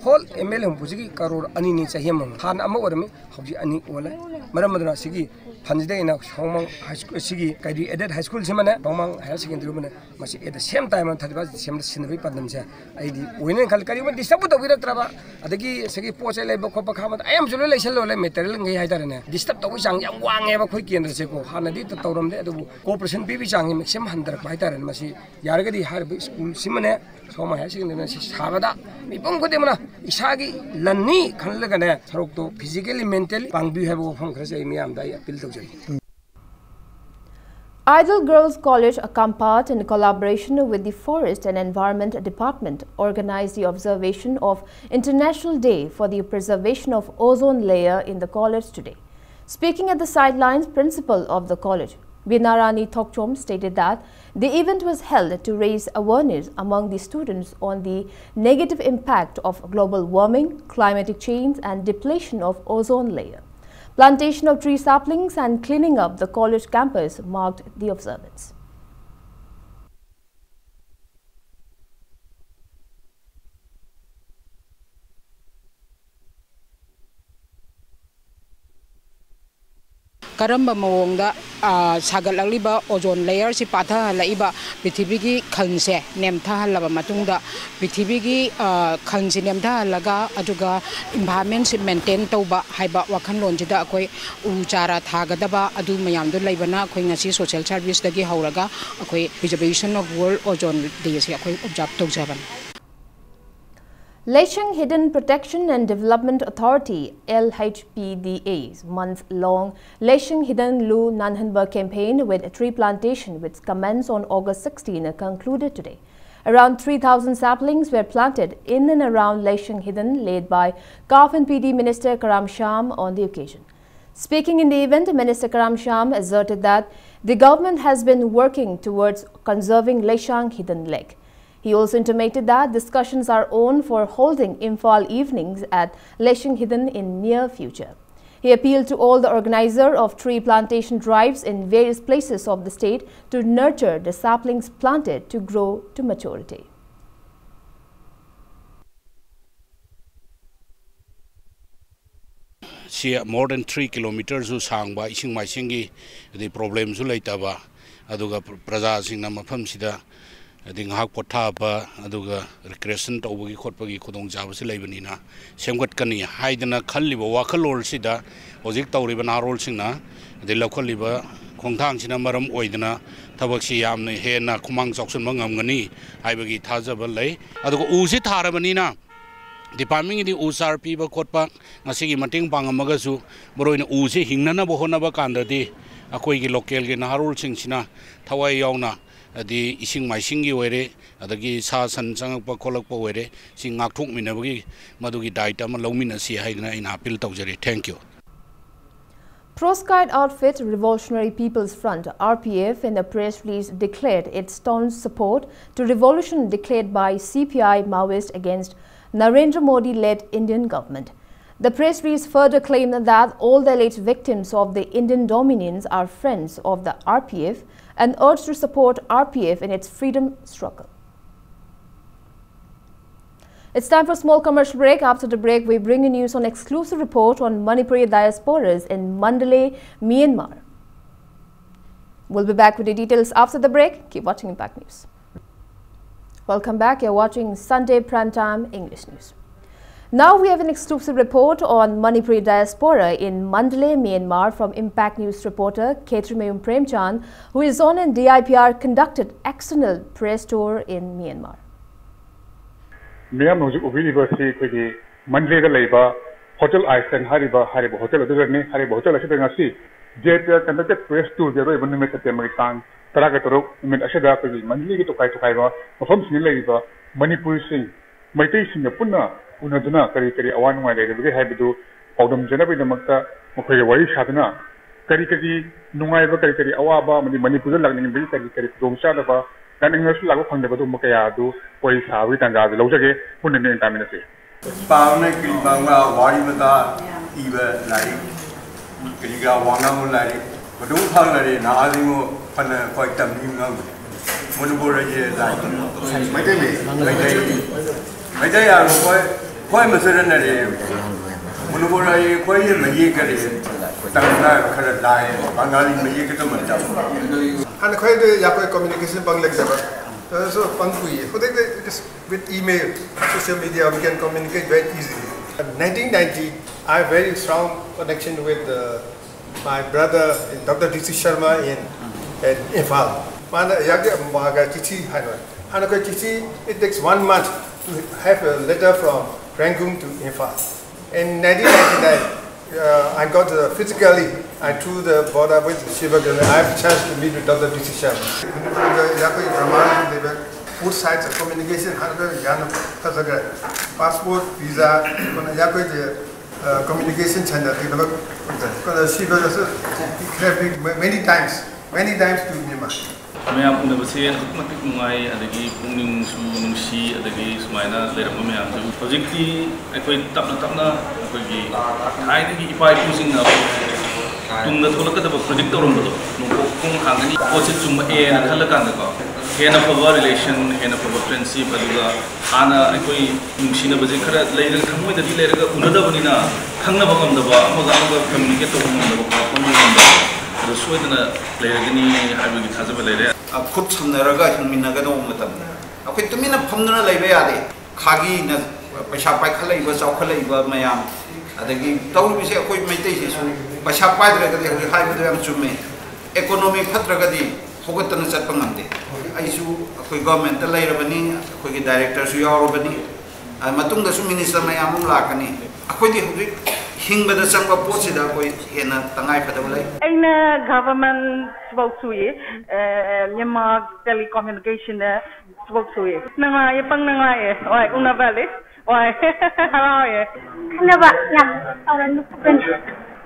ꯍꯣꯜ ꯑꯦꯝ ꯑꯦꯜ ꯑꯦ ꯍꯨꯝꯐꯨꯁꯤꯒꯤ ꯀꯔꯣꯔ ꯑꯅꯤꯅꯤ ꯆꯍꯤ ꯑꯃꯃꯝ꯫ ꯍꯥꯟꯅ ꯑꯃ ꯑꯣꯏꯔꯝꯃꯤ, ꯍꯧꯖꯤꯛ ꯑꯅꯤ ꯑꯣꯜꯂꯦ꯫ ꯃꯔꯝ ꯑꯗꯨꯅ ꯁꯤꯒꯤ ꯐꯟꯁꯤꯗ ꯑꯩꯅ ꯁꯣꯡꯃꯥꯡ ꯍꯥꯏ ꯁ꯭ꯀꯨꯜ, ꯁꯤꯒꯤ ꯀꯩꯗꯤ ꯑꯦꯗꯦꯗ ꯍꯥꯏ ꯁ꯭ꯀꯨꯜꯁꯤꯃꯅꯦ, ꯁꯣꯡꯃꯥꯡ ꯍꯥꯌꯔ ꯁꯦꯀꯦꯟꯗꯔꯤ ꯑꯃꯅꯦ, ꯃꯁꯤ ꯑꯦꯠ ꯗ ꯁꯦꯝ ꯇꯥꯏꯝ ꯑꯃ ꯊꯥꯔꯇꯤ ꯐꯥꯏꯚ ꯗꯤꯁꯦꯝꯕꯔ ꯁꯤꯟꯅꯕꯒꯤ ꯄꯥꯟꯗꯝꯁꯦ ꯑꯩꯗꯤ ꯑꯣꯏꯅꯦꯅ ꯈꯜꯂꯤ꯫ ꯀꯔꯤꯒꯨꯝꯕ ꯗꯤꯁꯇꯔꯕꯄꯨ ꯇꯧꯕꯤꯔꯛꯇ꯭ꯔꯕ, ꯑꯗꯒꯤ ꯁꯤꯒꯤ ꯄꯣꯠ ꯆꯩ ꯂꯩꯕ ꯈꯣꯠꯄ ꯈꯥꯃꯗ ꯑꯌꯥꯝꯕꯁꯨ ꯂꯣꯏ ꯂꯩꯁꯜꯂꯣ, ꯂꯩ ꯃꯦꯇꯔꯤꯌꯦꯜꯉꯩ ꯍꯥꯏꯇꯥꯔꯦꯅꯦ, ꯗꯤꯁꯇꯔꯕ ꯇꯧꯕꯒꯤ ꯆꯥꯡ ꯌꯥꯝ ꯋꯥꯡꯉꯦꯕ ꯑꯩꯈꯣꯏ ꯀꯦꯟꯗ꯭ꯔꯁꯦꯀꯣ꯫ ꯍꯥꯟꯅꯗꯤ ꯇꯧꯔꯝꯗꯦ, ꯑꯗꯨꯕꯨ ꯀꯣꯑꯣꯄꯔꯦꯁꯟ ꯄꯤꯕꯒꯤ ꯆꯥꯡꯁꯦ ꯃꯦꯛꯁꯤꯃꯝ ꯍꯟꯊꯔꯛꯄ ꯍꯥꯏꯇꯥꯔꯦꯅꯦ꯫ ꯃꯁꯤ ꯌꯥꯔꯒꯗꯤ ꯍꯥꯏꯔꯤꯕ ꯁ꯭ꯀꯨꯜꯁꯤꯃꯅꯦ, ꯁꯣꯃꯥꯏ ꯍꯥꯏꯌꯔ ꯁꯦꯀꯦꯟꯗꯔꯤꯅ ꯁꯤ ꯁꯥꯕꯗ ꯃꯤꯄꯨꯝ ꯈꯨꯗꯤꯡꯃꯛꯅ ꯏꯁꯥꯒꯤ ꯂꯟꯅꯤ ꯈꯜꯂꯒꯅꯦ, ꯁꯔꯨꯛꯇꯣ physically, mentally ꯄꯥꯡꯕꯤꯌꯨ ꯍꯥꯏꯕ ꯋꯥꯐꯝ ꯈꯔꯁꯦ ꯑꯩ ꯃꯤꯌꯥꯝꯗ ꯑꯩ ꯑꯄꯤꯜ ꯇꯧꯖꯒꯦ꯫ Idol Girls College, Akampat, in collaboration with the Forest and Environment Department, organized the observation of International Day for the Preservation of Ozone Layer in the college today. Speaking at the sidelines, principal of the college, Binarani Thokchom, stated that the event was held to raise awareness among the students on the negative impact of global warming, climatic change, and depletion of ozone layer. Plantation of tree saplings and cleaning up the college campus marked the observance. ꯀꯔꯝꯕ ꯃꯑꯣꯡꯗ, ꯑ, ꯁꯥꯒꯠꯂꯛꯂꯤꯕ ozone layerꯁꯤ ꯄꯥꯊꯍꯜꯂꯛꯏꯕ, ꯄ꯭ꯔꯤꯊꯤꯕꯤꯒꯤ ꯈꯜꯁꯦ ꯅꯦꯝꯊꯍꯜꯂꯕ ꯃꯇꯨꯡꯗ, ꯄ꯭ꯔꯤꯊꯤꯕꯤꯒꯤ, ꯑ, ꯈꯜꯁꯤ ꯅꯦꯝꯊꯍꯜꯂꯒ, ꯑꯗꯨꯒ environmentꯁꯤ maintain ꯇꯧꯕ ꯍꯥꯏꯕ ꯋꯥꯈꯜꯂꯣꯟꯁꯤꯗ ꯑꯩꯈꯣꯏ ꯎ ꯆꯥꯔꯥ ꯊꯥꯒꯗꯕ ꯑꯗꯨ ꯃꯌꯥꯝꯗꯣ ꯂꯩꯕꯅ, ꯑꯩꯈꯣꯏ ꯉꯁꯤ social serviceꯇꯒꯤ ꯍꯧꯔꯒ ꯑꯩꯈꯣꯏ Preservation of World Ozone Dayꯁꯦ ꯑꯩꯈꯣꯏ observe ꯇꯧꯖꯕꯅꯤ꯫ Leshing Hidden Protection and Development Authority, L H P D A's month-long Leshing Hidden Lu Nanhanba campaign with tree plantation, which commenced on August sixteen, concluded today. Around three thousand saplings were planted in and around Leshing Hidden, led by Kafin P D Minister Karam Sham on the occasion. Speaking in the event, Minister Karam Sham asserted that the government has been working towards conserving Leshang Hidden Lake. He also intimated that discussions are on for holding Imphal evenings at Leshing Hidden in near future. He appealed to all the organizer of tree plantation drives in various places of the state to nurture the saplings planted to grow to maturity. ꯁꯤ more than three kilometerꯁꯨ ꯁꯥꯡꯕ, ꯏꯁꯤꯡ ꯃꯥꯏꯁꯤꯡꯒꯤ ꯑꯗꯩ problemꯁꯨ ꯂꯩꯇꯕ, ꯑꯗꯨꯒ ꯄ꯭ꯔꯖꯥꯁꯤꯡꯅ ꯃꯐꯝꯁꯤꯗ ꯑꯗꯩ ꯉꯥꯏꯍꯥꯛ ꯄꯣꯊꯥꯕ, ꯑꯗꯨꯒ ꯔꯤꯀ꯭ꯔꯤꯌꯦꯁꯟ ꯇꯧꯕꯒꯤ ꯈꯣꯠꯄꯒꯤ ꯈꯨꯗꯣꯡꯆꯥꯕꯁꯤ ꯂꯩꯕꯅꯤꯅ ꯁꯦꯝꯒꯠꯀꯅꯤ ꯍꯥꯏꯗꯅ ꯈꯜꯂꯤꯕ ꯋꯥꯈꯜꯂꯣꯟꯁꯤꯗ ꯍꯧꯖꯤꯛ ꯇꯧꯔꯤꯕ ꯅꯍꯥꯔꯣꯜꯁꯤꯡꯅ, ꯑꯗꯩ ꯂꯧꯈꯠꯂꯤꯕ ꯈꯣꯡꯊꯥꯡꯁꯤꯅ ꯃꯔꯝ ꯑꯣꯏꯗꯅ ꯊꯕꯛꯁꯤ ꯌꯥꯝꯅ ꯍꯦꯟꯅ ꯈꯨꯃꯥꯡ ꯆꯥꯎꯁꯤꯟꯕ ꯉꯝꯒꯅꯤ ꯍꯥꯏꯕꯒꯤ ꯊꯥꯖꯕ ꯂꯩ꯫ ꯑꯗꯨꯒ ꯎꯁꯤ ꯊꯥꯔꯕꯅꯤꯅ ꯗꯤꯄꯥꯔꯠꯃꯦꯟꯒꯤꯗꯤ ꯎ ꯆꯥꯔ ꯄꯤꯕ ꯈꯣꯠꯄ ꯉꯁꯤꯒꯤ ꯃꯇꯦꯡ ꯄꯥꯡꯉꯝꯃꯒꯁꯨ, ꯃꯔꯨꯑꯣꯏꯅ ꯎꯁꯤ ꯍꯤꯡꯅꯅꯕ ꯍꯣꯠꯅꯕ ꯀꯥꯟꯗꯗꯤ ꯑꯩꯈꯣꯏꯒꯤ ꯂꯣꯀꯦꯜꯒꯤ ꯅꯍꯥꯔꯣꯜꯁꯤꯡꯁꯤꯅ ꯊꯋꯥꯏ ꯌꯥꯎꯅ, ꯍꯥꯏꯗꯤ ꯏꯁꯤꯡ ꯃꯥꯏꯁꯤꯡꯒꯤ ꯑꯣꯏꯔꯦ, ꯑꯗꯒꯤ ꯁꯥ ꯁꯟ ꯆꯪꯉꯛꯄ ꯈꯣꯠꯂꯛꯄ ꯑꯣꯏꯔꯦ, ꯁꯤ ꯉꯥꯛꯊꯣꯛꯃꯤꯟꯅꯕꯒꯤ ꯃꯗꯨꯒꯤ ꯗꯥꯏꯇ ꯑꯃ ꯂꯧꯃꯤꯟꯅꯁꯤ ꯍꯥꯏꯗꯅ ꯑꯩꯅ ꯑꯥꯄꯤꯜ ꯇꯧꯖꯔꯤ꯫ Thank you. Proskyte outfit Revolutionary People's Front, R P F, in a press release declared its staunch support to revolution declared by C P I Maoist against Narendra Modi-led Indian government. The press release further claimed that all the alleged victims of the Indian dominions are friends of the R P F and urged to support R P F in its freedom struggle. It's time for a small commercial break. After the break, we bring you news on exclusive report on Manipuri diasporas in Mandalay, Myanmar. We'll be back with the details after the break. Keep watching Impact News. Welcome back. You're watching Sunday Prime Time English News. Now we have an exclusive report on Manipuri diaspora in Mandalay, Myanmar from Impact News reporter Khetrimayum Premchand, who is on in D I P R conducted external press tour in Myanmar. ꯃꯤꯌꯥꯝꯅ ꯍꯧꯖꯤꯛ ꯎꯕꯤꯔꯤꯕ ꯑꯁꯤ ꯑꯩꯈꯣꯏꯒꯤ ꯃꯟꯗꯂꯦꯗ ꯂꯩꯕ hotel Iceland ꯍꯥꯏꯔꯤꯕ, ꯍꯥꯏꯔꯤꯕ hotel ꯑꯗꯨꯗꯅꯤ꯫ ꯍꯥꯏꯔꯤꯕ hotel ꯑꯁꯤꯗ ꯉꯁꯤ D I P R conducted press tourꯒꯤ ꯑꯔꯣꯏꯕ ꯅꯨꯃꯤꯠ, ꯁꯦꯞꯇꯦꯝꯕꯔꯒꯤ ꯇꯥꯡ ꯇꯔꯥꯒ ꯇꯔꯨꯛ ꯅꯨꯃꯤꯠ ꯑꯁꯤꯗ ꯑꯩꯈꯣꯏꯒꯤ ꯃꯟꯗꯂꯦꯒꯤ ꯇꯣꯈꯥꯏ ꯇꯣꯈꯥꯏꯕ ꯃꯐꯝꯁꯤꯡꯗ ꯂꯩꯔꯤꯕꯕ ꯃꯅꯤꯄꯨꯔꯤꯁꯤꯡ, ꯃꯩꯇꯩꯁꯤꯡꯒ ꯄꯨꯟꯅ ꯎꯅꯗꯨꯅ ꯀꯔꯤ ꯀꯔꯤ ꯑꯋꯥ ꯅꯨꯡꯉꯥꯏ ꯂꯩꯔꯤꯕꯒꯦ ꯍꯥꯏꯕꯗꯨ ꯄꯥꯎꯗꯝꯖꯅꯕꯒꯤꯗꯃꯛꯇ ꯃꯈꯣꯏꯒ ꯋꯥꯔꯤ ꯁꯥꯗꯨꯅ ꯀꯔꯤ ꯀꯔꯤ ꯅꯨꯡꯉꯥꯏꯕ, ꯀꯔꯤ ꯀꯔꯤ ꯑꯋꯥꯕ ꯑꯃꯗꯤ ꯃꯅꯤꯄꯨꯔꯗ ꯂꯥꯛꯅꯤꯡꯕꯒꯤ ꯀꯔꯤ ꯀꯔꯤ ꯈꯨꯗꯣꯡꯆꯥꯗꯕ, ꯂꯥꯛꯅꯤꯡꯂꯁꯨ ꯂꯥꯛꯄ ꯐꯪꯗꯕ ꯑꯗꯨꯒꯨꯝꯕ ꯀꯌꯥ ꯑꯗꯨ ꯋꯥꯔꯤ ꯁꯥꯕꯒꯤ ꯇꯥꯟꯖꯥ ꯑꯗꯨ ꯂꯧꯖꯒꯦ꯫ ꯄꯨꯟꯅ ꯅꯣꯏꯅ ꯇꯥꯃꯤꯟꯅꯁꯤ꯫ ꯄꯥꯎꯅ ꯀꯔꯤ ꯄꯥꯎꯅ ꯋꯥꯔꯤ ꯃꯇꯥ ꯏꯕ ꯂꯥꯏꯔꯤꯛ, ꯀꯔꯤ ꯀꯔꯥ ꯋꯥ ꯉꯥꯡꯕ ꯂꯥꯏꯔꯤꯛ ꯃꯇꯨꯡ ꯐꯪꯅꯔꯦ꯫ ꯅꯍꯥꯁꯤꯡꯕꯨ ꯐꯅ ꯑꯩꯈꯣꯏ ꯇꯝꯕꯤ ꯉꯝꯗꯦ꯫ ꯃꯅꯤꯄꯨꯔ ꯑꯁꯦ ꯂꯥꯏꯔꯤꯛ ꯃꯩꯇꯩ ꯃꯩꯇꯩ ꯃꯩꯇꯩ ꯌꯥꯔꯣ ꯑꯩꯈꯣꯏ ꯑꯩꯈꯣꯏ ꯃꯁꯦꯟꯅꯔꯦ꯫ ꯃꯅꯤꯄꯨꯔ ꯑꯩ ꯑꯩꯈꯣꯏꯒꯤ ꯃꯌꯦꯛ ꯀꯔꯤ ꯇꯝꯅ ꯈꯔ ꯂꯥꯏ꯫ ꯕꯪꯒꯥꯂꯤ ꯃꯌꯦꯛ ꯈꯛꯇ ꯃꯇꯝ ꯑꯩꯈꯣꯏꯗꯤ ꯌꯥꯄꯣꯏ ꯀꯝꯃ꯭ꯌꯨꯅꯤꯀꯦꯁꯟ ꯕꯪ ꯂꯩꯖꯕ꯫ So, ꯄꯪꯀꯨꯏꯌꯦ꯫ ꯍꯧꯖꯤꯛꯇꯤ it is with email, social media, we can communicate very easily. Nineteen ninety, I have very strong connection with uh, my brother, Doctor D C Sharma in, in Imphal. ꯃꯥꯅ ꯌꯥꯒꯦ ꯃꯥꯒ ꯆꯤꯊꯤ ꯍꯥꯏꯅ ꯍꯥꯟꯅ ꯑꯩꯈꯣꯏ ꯆꯤꯊꯤ, it takes one month to have a letter from Rangoon to Imphal. In nineteen ninety-nine, uh, I got uh, physically, I through the border with Shiva Gandhi. I have a chance to meet with Doctor D C Sharma. ꯃꯅꯤꯄꯨꯔꯗ ꯑꯩꯈꯣꯏ ꯕ꯭ꯔꯍꯃꯥꯟ ꯂꯩꯕ both sides of communication ꯍꯥꯟꯅ ꯌꯥꯝꯅ ꯐꯖꯈ꯭ꯔꯦ꯫ Passport, visa, ꯑꯩꯈꯣꯏꯅ ꯑꯩꯈꯣꯏꯒꯤ communication ꯁꯥꯟꯅꯗꯅꯕ ꯁꯤꯕꯗꯁꯨ many times, many times to Myanmar. ꯃꯌꯥꯝ ꯎꯅꯕꯁꯦ ꯑꯗꯨꯛꯀꯤ ꯃꯇꯤꯛ ꯅꯨꯡꯉꯥꯏ, ꯑꯗꯒꯤ ꯄꯨꯛꯅꯤꯡꯁꯨ ꯅꯨꯡꯁꯤ, ꯑꯗꯒꯤ ꯁꯨꯃꯥꯏꯅ ꯂꯩꯔꯝꯕ ꯃꯌꯥꯝꯁꯦ ꯍꯧꯖꯤꯛꯇꯤ ꯑꯩꯈꯣꯏ ꯇꯞꯅ ꯇꯞꯅ ꯑꯩꯈꯣꯏꯒꯤ ꯊꯥꯏꯅꯒꯤ ꯏꯄꯥ ꯏꯄꯨꯁꯤꯡꯅ ꯇꯨꯡꯗ ꯊꯣꯛꯂꯛꯀꯗꯕ predict ꯇꯧꯔꯝꯕꯗꯣ, ꯅꯣꯡꯄꯣꯛ ꯈꯣꯡ ꯍꯥꯡꯒꯅꯤ, ꯄꯣꯠꯁꯦ ꯆꯨꯝꯃꯛꯑꯦꯅ ꯈꯜꯂꯀꯥꯟꯗꯀꯣ, ꯍꯦꯟꯅ ꯐꯕ relation, ꯍꯦꯟꯅ ꯐꯕ friendship, ꯑꯗꯨꯒ ꯍꯥꯟꯅ ꯑꯩꯈꯣꯏ ꯅꯨꯡꯁꯤꯅꯕꯁꯦ ꯈꯔ ꯂꯩꯔꯒ, ꯊꯃꯣꯏꯗꯗꯤ ꯂꯩꯔꯒ ꯎꯅꯗꯕꯅꯤꯅ ꯈꯪꯅꯕ ꯉꯝꯗꯕ, ꯑꯃꯒ ꯑꯃꯒ communicate ꯇꯧꯕ ꯉꯝꯗꯕ, ꯄꯥꯎ ꯐꯥꯎꯅꯕ ꯉꯝꯗꯕ, ꯑꯗꯨ ꯁꯣꯏꯗꯅ ꯂꯩꯔꯒꯅꯤ ꯍꯥꯏꯕꯒꯤ ꯊꯥꯖꯕ ꯂꯩꯔꯦ꯫ ꯑ, ꯈꯨꯠ ꯁꯝꯅꯔꯒ ꯍꯤꯡꯃꯤꯟꯅꯒꯗꯧꯕ ꯃꯇꯝꯗ ꯑꯩꯈꯣꯏ ꯇꯨꯃꯤꯟꯅ ꯐꯝꯗꯨꯅ ꯂꯩꯕ ꯌꯥꯗꯦ꯫ ꯈꯥꯒꯤꯅ ꯄꯩꯁꯥ ꯄꯥꯏꯈꯠꯂꯛꯏꯕ, ꯆꯥꯎꯈꯠꯂꯛꯏꯕ ꯃꯌꯥꯝ, ꯑꯗꯒꯤ ꯇꯧꯔꯤꯕꯁꯦ ꯑꯩꯈꯣꯏ ꯃꯩꯇꯩꯁꯤꯁꯨ ꯄꯩꯁꯥ ꯄꯥꯏꯗ꯭ꯔꯒꯗꯤ, ꯍꯧꯖꯤꯛ ꯍꯥꯏꯕꯗꯣ ꯌꯥꯝ ꯆꯨꯝꯃꯦ, economy ꯐꯠꯇ꯭ꯔꯒꯗꯤ ꯍꯧꯒꯠꯇꯅ ꯆꯠꯄ ꯉꯝꯗꯦ꯫ ꯑꯩꯁꯨ ꯑꯩꯈꯣꯏ government ꯇ ꯂꯩꯔꯕꯅꯤ, ꯑꯩꯈꯣꯏꯒꯤ director ꯁꯨ ꯌꯥꯎꯔꯕꯅꯤ, ꯑ, ꯃꯇꯨꯡꯗꯁꯨ minister ꯃꯌꯥꯝ ꯑꯃ ꯂꯥꯛꯀꯅꯤ꯫ ꯑꯩꯈꯣꯏꯗꯤ ꯍꯧꯖꯤꯛ ꯍꯤꯡꯕꯗ ꯆꯪꯕ ꯄꯣꯠꯁꯤꯗ ꯑꯩꯈꯣꯏ ꯍꯦꯟꯅ ꯇꯉꯥꯏ ꯐꯗꯕ ꯂꯩ꯫ ꯑꯩꯅ government ꯊꯕꯛ ꯁꯨꯏ, ꯑ, Myanmar Telecommunication ꯗ ꯊꯕꯛ ꯁꯨꯏ꯫ ꯅꯨꯡꯉꯥꯏꯌꯦ, ꯄꯪ ꯅꯨꯡꯉꯥꯏꯌꯦ꯫ ꯍꯣꯏ, ꯎꯅꯕꯗꯤ꯫ ꯍꯣꯏ, ꯍꯔꯥꯎꯋꯦ꯫ ꯈꯪꯅꯕ ꯌꯥꯝ ꯇꯧꯔꯅꯨ꯫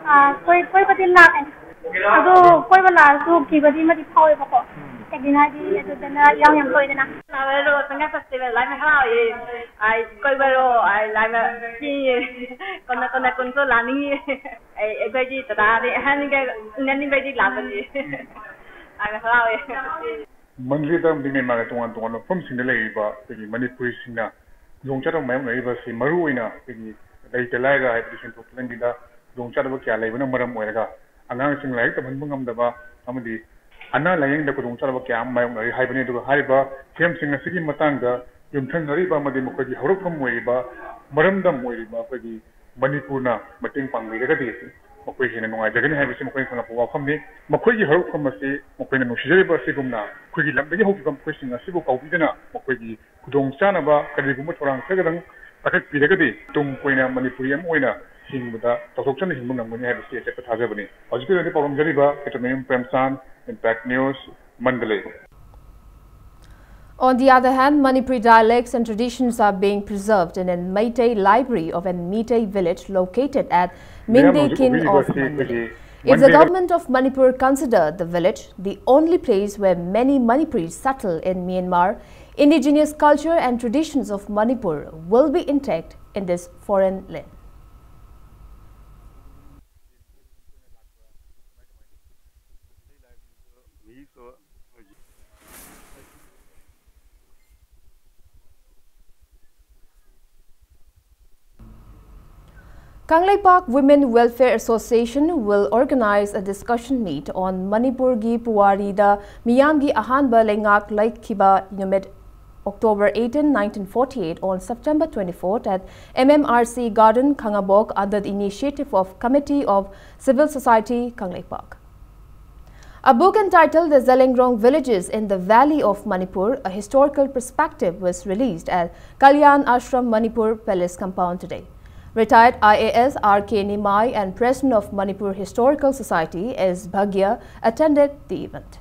ꯑꯥ, ꯀꯣꯏ-, ꯀꯣꯏꯕꯗꯤ ꯂꯥꯛꯑꯦ꯫ ꯑꯗꯣ ꯀꯣꯏꯕ ꯂꯥꯛꯑꯁꯨ ꯀꯤꯕꯗꯤ ꯑꯃꯗꯤ ꯐꯥꯎꯋꯦꯕꯀꯣ꯫ ꯀꯩꯒꯤꯅꯣ ꯍꯥꯏꯗꯤ ꯑꯗꯨꯗꯅ ꯏꯔꯥꯡ ꯌꯥꯝ ꯊꯣꯛꯏꯗꯅ꯫ ꯂꯥꯛꯑꯣ, ꯁꯉꯥꯏ festival ꯂꯥꯛꯑꯦ, ꯍꯔꯥꯎꯋꯦ꯫ ꯑꯩ ꯀꯣꯏꯕꯔꯣ, ꯑꯩ ꯂꯥꯛꯑꯦ, ꯀꯤꯌꯦ꯫ ꯀꯣꯟꯅ, ꯀꯣꯟꯅ ꯀꯨꯟꯁꯨ ꯂꯥꯛꯅꯤꯡꯉꯤ꯫ ꯑꯩ, ꯑꯩꯈꯣꯏꯗꯤ ꯗꯗꯥꯗꯤ ꯑꯍꯟꯒ ꯎꯅꯅꯤꯡꯕꯒꯤ ꯂꯥꯛꯄꯅꯤ꯫ ꯂꯥꯛꯑꯦ, ꯍꯔꯥꯎꯋꯦ꯫ ꯃꯟꯗꯂꯦꯗ ꯑꯃꯗꯤ ꯃ꯭ꯌꯥꯟꯃꯥꯔꯒ ꯇꯣꯉꯥꯟ ꯇꯣꯉꯥꯟꯕ ꯃꯐꯝꯁꯤꯡꯗ ꯂꯩꯔꯤꯕ ꯑꯩꯈꯣꯏꯒꯤ ꯃꯅꯤꯄꯨꯔꯤꯁꯤꯡꯅ ꯈꯨꯗꯣꯡꯆꯥꯗꯕ ꯃꯥꯌꯣꯛꯅꯔꯤꯕ ꯑꯁꯤ ꯃꯔꯨꯑꯣꯏꯅ ꯑꯩꯈꯣꯏꯒꯤ ꯂꯩꯇ ꯂꯥꯏꯔ ꯍꯥꯏꯕꯗꯤ ꯁꯦꯟꯊꯣꯛꯀꯤ ꯂꯝꯕꯤꯗ ꯈꯨꯗꯣꯡꯆꯥꯗꯕ ꯀꯌꯥ ꯂꯩꯕꯅ ꯃꯔꯝ ꯑꯣꯏꯔꯒ ꯑꯉꯥꯡꯁꯤꯡ ꯂꯥꯏꯔꯤꯛ ꯇꯝꯍꯟꯕ ꯉꯝꯗꯕ ꯑꯃꯗꯤ ꯑꯅꯥ ꯂꯥꯌꯦꯡꯗ ꯈꯨꯗꯣꯡꯆꯥꯗꯕ ꯀꯌꯥ ꯑꯃ ꯃꯥꯌꯣꯛꯅꯔꯤ ꯍꯥꯏꯕꯅꯤ꯫ ꯑꯗꯨꯒ ꯍꯥꯏꯔꯤꯕ ꯀꯦꯝꯞꯁꯤꯡ ꯑꯁꯤꯒꯤ ꯃꯇꯥꯡꯗ ꯌꯨꯝꯊꯪꯅꯔꯤꯕ ꯑꯃꯗꯤ ꯃꯈꯣꯏꯒꯤ ꯍꯧꯔꯛꯐꯝ ꯑꯣꯏꯔꯤꯕ, ꯃꯔꯝꯗꯝ ꯑꯣꯏꯔꯤꯕ ꯑꯩꯈꯣꯏꯒꯤ ꯃꯅꯤꯄꯨꯔꯅ ꯃꯇꯦꯡ ꯄꯥꯡꯕꯤꯔꯒꯗꯤ ꯃꯈꯣꯏ ꯍꯦꯟꯅ ꯅꯨꯡꯉꯥꯏꯖꯒꯅꯤ ꯍꯥꯏꯕꯁꯤ ꯃꯈꯣꯏꯅ ꯊꯝꯂꯛꯄ ꯋꯥꯐꯝꯅꯤ꯫ ꯃꯈꯣꯏꯒꯤ ꯍꯧꯔꯛꯐꯝ ꯑꯁꯤ ꯃꯈꯣꯏꯅ ꯅꯨꯡꯁꯤꯖꯔꯤꯕ ꯑꯁꯤꯒꯨꯝꯅ ꯑꯩꯈꯣꯏꯒꯤ ꯂꯝꯗꯒꯤ ꯍꯧꯈꯤꯕ ꯃꯈꯣꯏꯁꯤꯡ ꯑꯁꯤꯕꯨ ꯀꯥꯎꯕꯤꯗꯅ ꯃꯈꯣꯏꯒꯤ ꯈꯨꯗꯣꯡꯆꯥꯅꯕ ꯀꯔꯤꯒꯨꯝꯕ ꯊꯧꯔꯥꯡ ꯈꯔꯗꯪ ꯄꯥꯏꯈꯠꯄꯤꯔꯒꯗꯤ ꯇꯨꯡ ꯀꯣꯏꯅ ꯃꯅꯤꯄꯨꯔꯤ ꯑꯃ ꯑꯣꯏꯅ ꯍꯤꯡꯕꯗ ꯆꯥꯎꯊꯣꯛꯆꯅ ꯍꯤꯡꯕ ꯉꯝꯒꯅꯤ ꯍꯥꯏꯕꯁꯤ ꯑꯆꯦꯠꯄ ꯊꯥꯖꯕꯅꯤ꯫ ꯍꯧꯖꯤꯛꯀꯤ ꯑꯣꯏꯅꯗꯤ ꯄꯥꯎꯗꯝꯖꯔꯤꯕ ꯄꯦꯇ꯭ꯔꯣꯅꯤꯌꯝ ꯄ꯭ꯔꯦꯝꯆꯥꯟ, Impact News, ꯃꯟꯗꯂꯩ꯫ On the other hand, Manipuri dialects and traditions are being preserved in a Meitei library of a Meitei village located at ꯃꯌꯥꯝꯅ ꯍꯧꯖꯤꯛ Mingdekin ꯎꯕꯤꯔꯤꯕ of ꯑꯁꯤ Mandalay. ꯑꯩꯈꯣꯏꯒꯤ If the ꯃꯟꯗꯂꯩ government of Manipur consider the village the only place where many Manipuris settle in Myanmar, indigenous culture and traditions of Manipur will be intact in this foreign land. Kangleipak Women Welfare Association will organize a discussion meet on ꯃꯅꯤꯄꯨꯔꯒꯤ ꯄꯨꯋꯥꯔꯤꯗ ꯃꯤꯌꯥꯝꯒꯤ ꯑꯍꯥꯟꯕ ꯂꯩꯉꯥꯛ ꯂꯩꯈꯤꯕ ꯅꯨꯃꯤꯠ, October eighteen, nineteen forty-eight, on September twenty-fourth at M M R C Garden, Khangabok, under the initiative of Committee of Civil Society, Kangleipak. A book entitled The Zeliangrong Villages in the Valley of Manipur, A Historical Perspective was released at Kalyan Ashram Manipur Palace compound today. Retired I A S R K Nimai and President of Manipur Historical Society S Bhagya attended the event.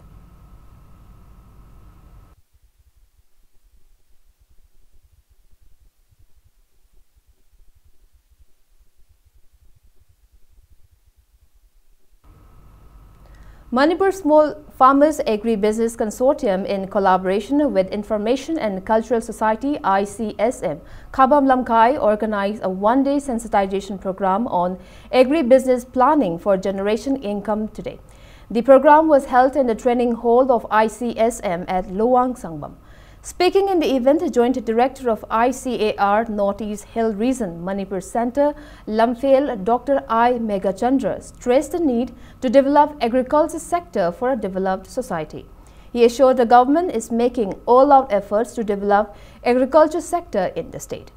Manipur Small Farmers Agri-Business Consortium, in collaboration with Information and Cultural Society, I C S M, Khabam Lamkai, organized a one-day sensitization program on agribusiness planning for generation income today. The program was held in the training hall of I C S M at Luang Sangbam. Speaking in the event, Joint Director of I C A R Northeast Hill Region, Manipur Center, Lamphel, Doctor I Meghachandra, stressed the need to develop agriculture sector for a developed society. He assured the government is making all-out efforts to develop agriculture sector in the state.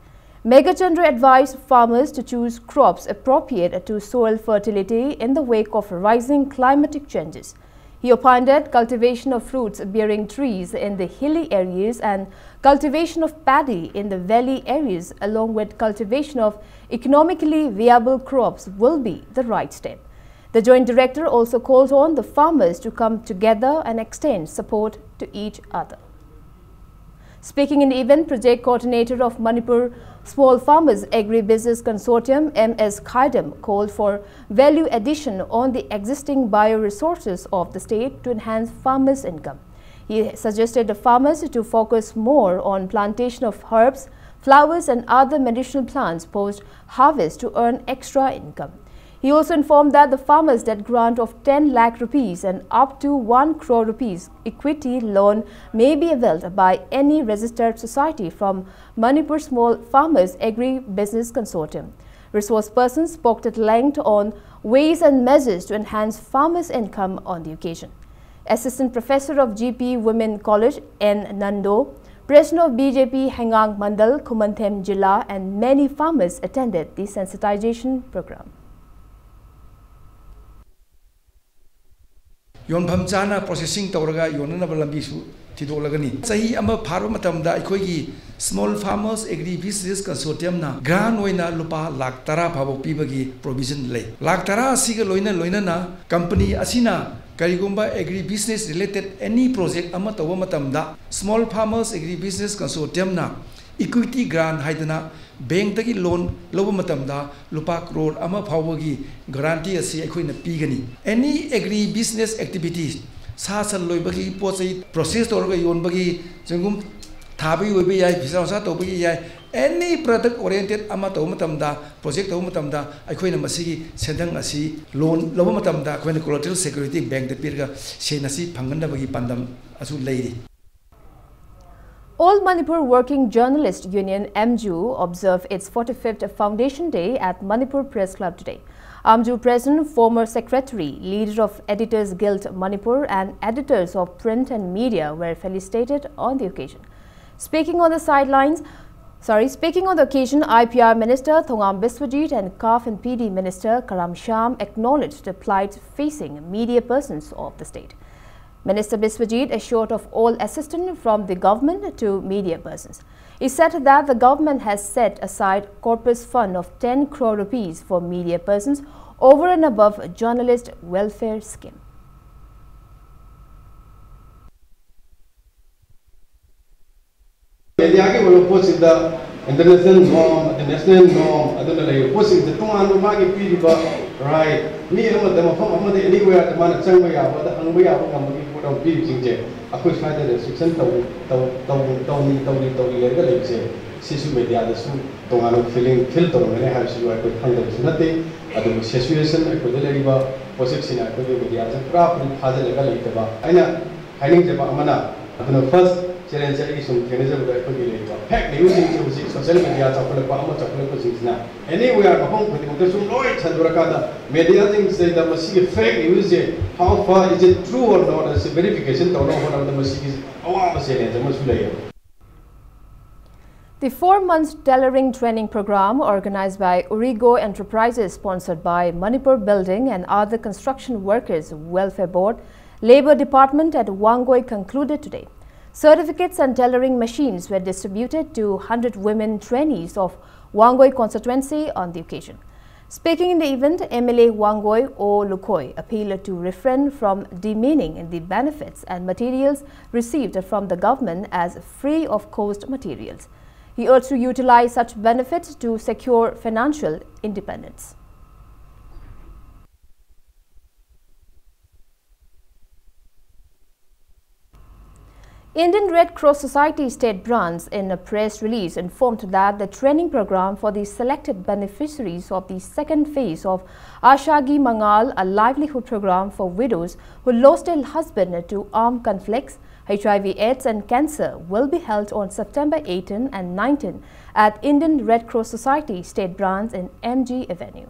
Meghachandra advised farmers to choose crops appropriate to soil fertility in the wake of rising climatic changes. He opined that cultivation of fruits-bearing trees in the hilly areas and cultivation of paddy in the valley areas, along with cultivation of economically viable crops, will be the right step. The Joint Director also called on the farmers to come together and extend support to each other. Speaking in the event, Project Coordinator of Manipur Small Farmers Agribusiness Consortium, M S Khaidam, called for value addition on the existing bioresources of the state to enhance farmers' income. He suggested the farmers to focus more on plantation of herbs, flowers and other medicinal plants post-harvest to earn extra income. He also informed that the farmers that grant of ten lakh rupees and up to one crore rupees equity loan may be availed by any registered society from Manipur Small Farmers Agri-Business Consortium. Resource persons spoke at length on ways and measures to enhance farmers' income on the occasion. Assistant Professor of G P Women College, N Nando, President of B J P Hengang Mandal, Khumanthem Jilla, and many farmers attended the sensitization program. ꯌꯣꯟꯐꯝ ꯆꯥꯅ processing ꯇꯧꯔꯒ ꯌꯣꯟꯅꯅꯕ ꯂꯝꯕꯤꯁꯨ ꯊꯤꯗꯣꯛꯂꯒꯅꯤ꯫ ꯆꯍꯤ ꯑꯃ ꯐꯥꯔꯕ ꯃꯇꯝꯗ ꯑꯩꯈꯣꯏꯒꯤ Small Farmers Agri Business Consortiumꯅ grant ꯑꯣꯏꯅ ꯂꯨꯄꯥ ꯂꯥꯈ ꯇꯔꯥ ꯐꯥꯎꯕ ꯄꯤꯕꯒꯤ provision ꯂꯩ꯫ ꯂꯥꯈ ꯇꯔꯥ ꯑꯁꯤꯒ ꯂꯣꯏꯅ ꯂꯣꯏꯅꯅ company ꯑꯁꯤꯅ ꯀꯔꯤꯒꯨꯝꯕ agri business related any project ꯑꯃ ꯇꯧꯕ ꯃꯇꯝꯗ Small Farmers Agri Business Consortiumꯅ equity grant ꯍꯥꯏꯗꯅ bankꯇꯒꯤ loan ꯂꯧꯕ ꯃꯇꯝꯗ ꯂꯨꯄꯥ ꯀ꯭ꯔꯣꯔ ꯑꯃ ꯐꯥꯎꯕꯒꯤ guarantee ꯑꯁꯤ ꯑꯩꯈꯣꯏꯅ ꯄꯤꯒꯅꯤ꯫ Any agri business activity, ꯁꯥ ꯁꯟ ꯂꯣꯏꯕꯒꯤ, ꯄꯣꯠ ꯆꯩ process ꯇꯧꯔꯒ ꯌꯣꯟꯕꯒꯤ, ꯆꯦꯡꯒꯨꯝ ꯊꯥꯕꯒꯤ ꯑꯣꯏꯕ ꯌꯥꯏ, ꯐꯤꯁꯥ ꯂꯣꯟꯁꯥ ꯇꯧꯕꯒꯤ ꯌꯥꯏ, any product oriented ꯑꯃ ꯇꯧꯕ ꯃꯇꯝꯗ, project ꯇꯧꯕ ꯃꯇꯝꯗ ꯑꯩꯈꯣꯏꯅ ꯃꯁꯤꯒꯤ ꯁꯦꯟꯊꯪ ꯑꯁꯤ loan ꯂꯧꯕ ꯃꯇꯝꯗ ꯑꯩꯈꯣꯏꯅ collateral security bankꯇ ꯄꯤꯔꯒ ꯁꯦꯟ ꯑꯁꯤ ꯐꯪꯍꯟꯅꯕꯒꯤ ꯄꯥꯟꯗꯝ ꯑꯁꯨ ꯂꯩꯔꯤ꯫ All Manipur Working Journalist Union, AMJU, observed its forty-fifth Foundation Day at Manipur Press Club today. AMJU President, former Secretary, leader of Editors Guild Manipur, and editors of print and media were felicitated on the occasion. Speaking on the sidelines, sorry, speaking on the occasion, I P R Minister Thongam Biswajit and CAF and P D Minister Karam Shyam acknowledged the plight facing media persons of the state. Minister Biswajit assured of all assistance from the government to media persons. He said that the government has set aside corpus fund of ten crore rupees for media persons over and above journalist welfare scheme. ꯃꯦꯗꯤꯌꯥꯒꯤ ꯑꯣꯏꯕ ꯄꯣꯠꯁꯤꯗ international norm, ꯑꯗꯩ national norm, ꯑꯗꯨꯅ ꯂꯩꯔꯤꯕ ꯄꯣꯠꯁꯤꯡꯁꯦ ꯇꯣꯉꯥꯟꯕ ꯃꯥꯒꯤ ꯄꯤꯔꯤꯕ right, ꯃꯤ ꯑꯃꯗ ꯃꯐꯝ ꯑꯃꯗ anywhere ꯃꯥꯅ ꯆꯪꯕ ꯌꯥꯕꯗ ꯍꯪꯕ ꯌꯥꯕ ꯉꯝꯕꯒꯤ ꯄꯣꯠ ꯑꯃ ꯄꯤꯔꯤꯕꯁꯤꯡꯁꯦ ꯑꯩꯈꯣꯏ ꯁ꯭ꯋꯥꯏꯗ restriction ꯇꯧ-, ꯇꯧ-, ꯇꯧ-, ꯇꯧꯔꯤ, ꯇꯧꯔꯤ, ꯇꯧꯔꯤ ꯂꯩꯔꯒ ꯂꯩꯕꯁꯦ, ꯁꯤꯁꯨ ꯃꯦꯗꯤꯌꯥꯗꯁꯨ ꯇꯣꯉꯥꯟꯕ feeling feel ꯇꯧꯔꯝꯒꯅꯤ ꯍꯥꯏꯕꯁꯤꯁꯨ ꯑꯩꯈꯣꯏ ꯈꯪꯗꯕꯁꯨ ꯅꯠꯇꯦ꯫ ꯑꯗꯨꯕꯨ situation ꯑꯩꯈꯣꯏꯗ ꯂꯩꯔꯤꯕ ꯄꯣꯠꯁꯛꯁꯤꯅ ꯑꯩꯈꯣꯏꯒꯤ ꯃꯦꯗꯤꯌꯥꯁꯦ ꯄꯨꯔꯥ ꯄꯨꯔꯤ ꯐꯥꯖꯤꯜꯂꯒ ꯂꯩꯇꯕ꯫ ꯑꯩꯅ ꯍꯥꯏꯅꯤꯡꯖꯕ ꯑꯃꯅ, ꯑꯗꯨꯅ first challenge ꯑꯩꯒꯤ ꯁꯨꯝ ꯊꯦꯡꯅꯖꯕꯗ ꯑꯩꯈꯣꯏꯒꯤ ꯂꯩꯔꯤꯕ fake news ꯁꯤꯡꯁꯦ ꯍꯧꯖꯤꯛ social media ꯆꯥꯎꯈꯠꯂꯛꯄ ꯑꯃ ꯆꯥꯎꯈꯠꯂꯛꯄꯁꯤꯡꯁꯤꯅ anywhere ꯃꯐꯝ ꯈꯨꯗꯤꯡꯃꯛꯇ ꯁꯨꯝ ꯂꯣꯏ ꯁꯟꯗꯣꯔꯀꯥꯟꯗ ꯃꯦꯗꯤꯌꯥꯁꯤꯡꯁꯤꯗ ꯃꯁꯤꯒꯤ fake news say how far is it true or not ꯑꯁꯤ verification ꯇꯧꯅꯕ ꯍꯣꯠꯅꯕꯗ ꯃꯁꯤꯒꯤ ꯑꯋꯥꯕ challenge ꯑꯃꯁꯨ ꯂꯩꯌꯦꯕ꯫ The four-month tailoring training program organized by Urigo Enterprises, sponsored by Manipur Building and other construction workers welfare board, Labour Department at Wangoi concluded today. Certificates and tailoring machines were distributed to hundred women trainees of Wangoi constituency on the occasion. Speaking in the event, M L A Wangoi O Lukhoi appealed to refrain from demeaning the benefits and materials received from the government as free of cost materials. He urged to utilize such benefits to secure financial independence. Indian Red Cross Society State Branch, in a press release, informed that the training program for the selected beneficiaries of the second phase of Ashagi Mangal, a livelihood program for widows who lost their husband to armed conflicts, H I V AIDS and cancer will be held on September eighteen and nineteen at Indian Red Cross Society State Branch in M G Avenue.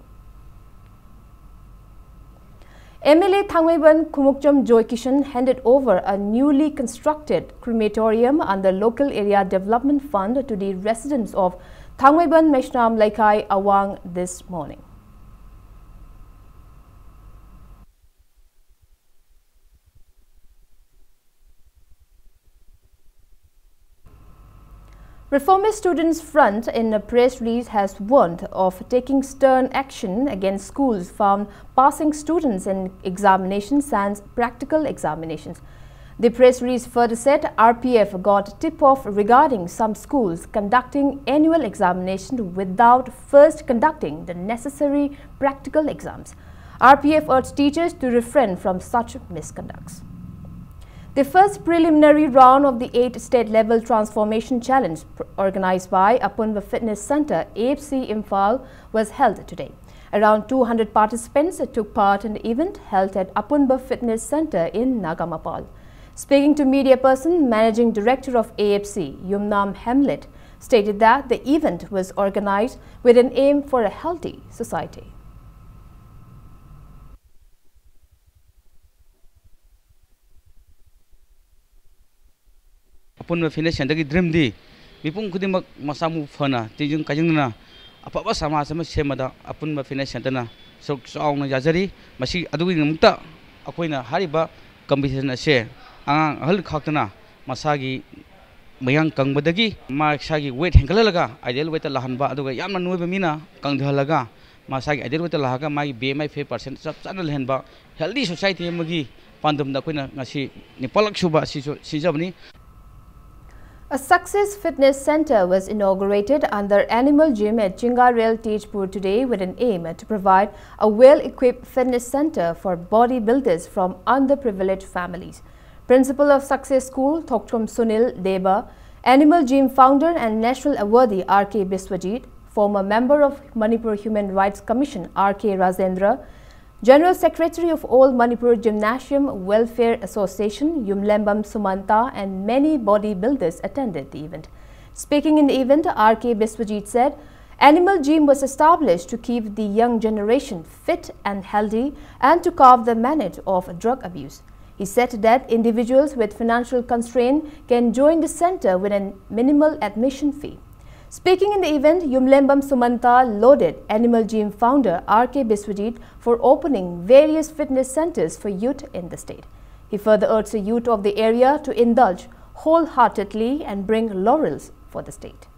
M L A Thangmeiban Khumukcham Joy Kishan handed over a newly constructed crematorium under Local Area Development Fund to the residents of Thangmeiban Meshnam Leikai Awang this morning. Reformist Students Front in a press release has warned of taking stern action against schools found passing students in examinations and practical examinations. The press release further said R P F got tip-off regarding some schools conducting annual examination without first conducting the necessary practical exams. R P F urged teachers to refrain from such misconducts. The first preliminary round of the eighth State Level Transformation Challenge, pr- organized by Apunva Fitness Centre, A F C Imphal, was held today. Around two hundred participants took part in the event held at Apunva Fitness Centre in Nagamapal. Speaking to media person, Managing Director of A F C, Yumnam Hamlet, stated that the event was organized with an aim for a healthy society. ꯑꯄꯨꯟꯕ fitness ꯁꯦꯟꯇꯔꯒꯤ ꯗ꯭ꯔꯤꯝꯗꯤ ꯃꯤꯄꯨꯝ ꯈꯨꯗꯤꯡꯃꯛ ꯃꯁꯥ ꯃꯎ ꯐꯅ ꯇꯤꯟꯖꯪ ꯀꯥꯏꯖꯪꯗꯅ ꯑꯐꯕ ꯁꯃꯥꯖ ꯑꯃ ꯁꯦꯝꯕꯗ ꯑꯄꯨꯟꯕ ꯐꯤꯠꯅꯦꯁ ꯁꯦꯟꯇꯔꯅ ꯁꯔꯨꯛ ꯆꯥꯎꯅ ꯌꯥꯖꯔꯤ꯫ ꯃꯁꯤ ꯑꯗꯨꯒꯤꯗꯃꯛꯇ ꯑꯩꯈꯣꯏꯅ ꯍꯥꯏꯔꯤꯕ ꯀꯝꯄꯤꯇꯤꯁꯟ ꯑꯁꯦ ꯑꯉꯥꯡ ꯑꯍꯜ ꯈꯥꯛꯇꯅ ꯃꯁꯥꯒꯤ ꯃꯌꯥꯡ ꯀꯪꯕꯗꯒꯤ ꯃꯁꯥꯒꯤ ꯋꯦꯠ ꯍꯦꯟꯒꯠꯍꯜꯂꯒ ꯑꯥꯏꯗꯤꯌꯦꯜ ꯋꯦꯠꯇ ꯂꯥꯛꯍꯟꯕ, ꯑꯗꯨꯒ ꯌꯥꯝꯅ ꯅꯣꯏꯕ ꯃꯤꯅ ꯀꯪꯊꯍꯜꯂꯒ ꯃꯁꯥꯒꯤ ꯑꯥꯏꯗꯤꯌꯦꯜ ꯋꯦꯠꯇ ꯂꯥꯛꯑꯒ ꯃꯥꯒꯤ ꯕꯤ ꯑꯦꯝ ꯑꯥꯏ ꯐꯤꯐꯇꯤ ꯄꯥꯔꯁꯦꯟ ꯆꯞ ꯆꯥꯅ ꯂꯩꯍꯟꯕ, ꯍꯦꯜꯗꯤ ꯁꯣꯁꯥꯏꯇꯤ ꯑꯃꯒꯤ ꯄꯥꯟꯗꯝꯗ ꯑꯩꯈꯣꯏꯅ ꯉꯁꯤ ꯅꯤꯄꯥꯜꯂꯛ ꯁꯨꯕ ꯑꯁꯤꯁꯨ ꯁꯤꯟꯖꯕꯅꯤ꯫ A Success Fitness Center was inaugurated under Animal Gym at Chingarel, Tezpur today with an aim to provide a well-equipped fitness center for bodybuilders from underprivileged families. Principal of Success School, Thokchom Sunil Deba, Animal Gym founder and national awardee R K Biswajit, former member of Manipur Human Rights Commission R K Rajendra, General Secretary of All Manipur Gymnasium Welfare Association, Yumlembam Sumanta, and many bodybuilders attended the event. Speaking in the event, R K Biswajit said, Animal Gym was established to keep the young generation fit and healthy and to curb the minute of drug abuse. He said that individuals with financial constraint can join the center with a minimal admission fee. Speaking in the event, Yumlembam Sumanta lauded Animal Gym founder R K Biswajit for opening various fitness centers for youth in the state. He further urged the youth of the area to indulge wholeheartedly and bring laurels for the state.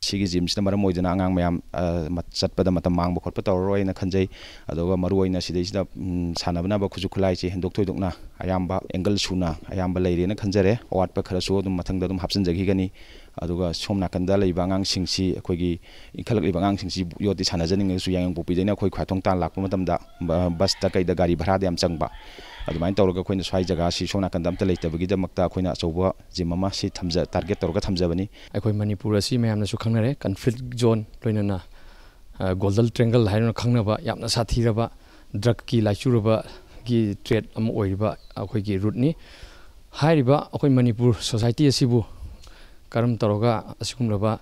ꯁꯤꯒꯤ ꯖꯤꯝꯁꯤꯅ ꯃꯔꯝ ꯑꯣꯏꯗꯨꯅ ꯑꯉꯥꯡ ꯃꯌꯥꯝ, ꯑ, ꯃꯠ-, ꯆꯠꯄꯗ ꯃꯇꯝ ꯃꯥꯡꯕ ꯈꯣꯠꯄ ꯇꯧꯔꯔꯣꯏꯅ ꯈꯟꯖꯩ꯫ ꯑꯗꯨꯒ ꯃꯔꯨꯑꯣꯏꯅ ꯁꯤꯗꯩꯁꯤꯗ, ꯎꯝ, ꯁꯥꯟꯅꯅꯕ ꯈꯨꯠꯁꯨ ꯈꯨꯠꯂꯥꯏꯁꯦ ꯍꯦꯟꯗꯣꯛ ꯊꯣꯏꯗꯣꯛꯅ ꯑꯌꯥꯝꯕ, angle ꯁꯨꯅ ꯑꯌꯥꯝꯕ ꯂꯩꯔꯦꯅ ꯈꯟꯖꯔꯦ꯫ ꯑꯋꯥꯠꯄ ꯈꯔꯁꯨ ꯑꯗꯨꯝ ꯃꯊꯪꯗ ꯑꯗꯨꯝ ꯍꯥꯞꯆꯤꯟꯖꯈꯤꯒꯅꯤ꯫ ꯑꯗꯨꯒ ꯁꯣꯝ ꯅꯥꯀꯟꯗ ꯂꯩꯕ ꯑꯉꯥꯡꯁꯤꯡꯁꯤ, ꯑꯩꯈꯣꯏꯒꯤ ꯏꯟꯈꯠꯂꯛꯂꯤꯕ ꯑꯉꯥꯡꯁꯤꯡꯁꯤ ꯌꯣꯠꯇꯤ ꯁꯥꯟꯅꯖꯅꯤꯡꯉꯒꯁꯨ, ꯌꯥꯏꯉꯪꯄꯣꯛꯄꯤꯗꯩꯅ ꯑꯩꯈꯣꯏ ꯈ꯭ꯋꯥꯏꯊꯣꯡ ꯇꯥꯟ ꯂꯥꯛꯄ ꯃꯇꯝꯗ ꯕ-, ꯕꯁꯇ ꯀꯩꯗ ꯒꯥꯔꯤ ꯚꯔꯥꯗ ꯌꯥꯝ ꯆꯪꯕ꯫ ꯑꯗꯨꯃꯥꯏꯅ ꯇꯧꯔꯒ ꯑꯩꯈꯣꯏꯅ ꯁ꯭ꯋꯥꯏ ꯖꯒꯥꯁꯤ ꯁꯣꯝ ꯅꯥꯀꯟꯗ ꯑꯝꯇ ꯂꯩꯇꯕꯒꯤꯗꯃꯛꯇ ꯑꯩꯈꯣꯏꯅ ꯑꯆꯧꯕ ꯖꯤꯝ ꯑꯃ ꯁꯤ ꯊꯝꯖ-, target ꯇꯧꯔꯒ ꯊꯝꯖꯕꯅꯤ꯫ ꯑꯩꯈꯣꯏ ꯃꯅꯤꯄꯨꯔ ꯑꯁꯤ ꯃꯌꯥꯝꯅꯁꯨ ꯈꯪꯅꯔꯦ, conflict zone, ꯂꯣꯏꯅꯅ, ꯑ, Golden Triangle ꯍꯥꯏꯗꯨꯅ ꯈꯪꯅꯕ ꯌꯥꯝꯅ ꯁꯥꯊꯤꯔꯕ drugꯀꯤ ꯂꯥꯏꯆꯨꯔꯕꯒꯤ trade ꯑꯃ ꯑꯣꯏꯔꯤꯕ ꯑꯩꯈꯣꯏꯒꯤ routeꯅꯤ꯫ ꯍꯥꯏꯔꯤꯕ ꯑꯩꯈꯣꯏ ꯃꯅꯤꯄꯨꯔ society ꯑꯁꯤꯕꯨ ꯀꯔꯝ ꯇꯧꯔꯒ ꯑꯁꯤꯒꯨꯝꯂꯕ,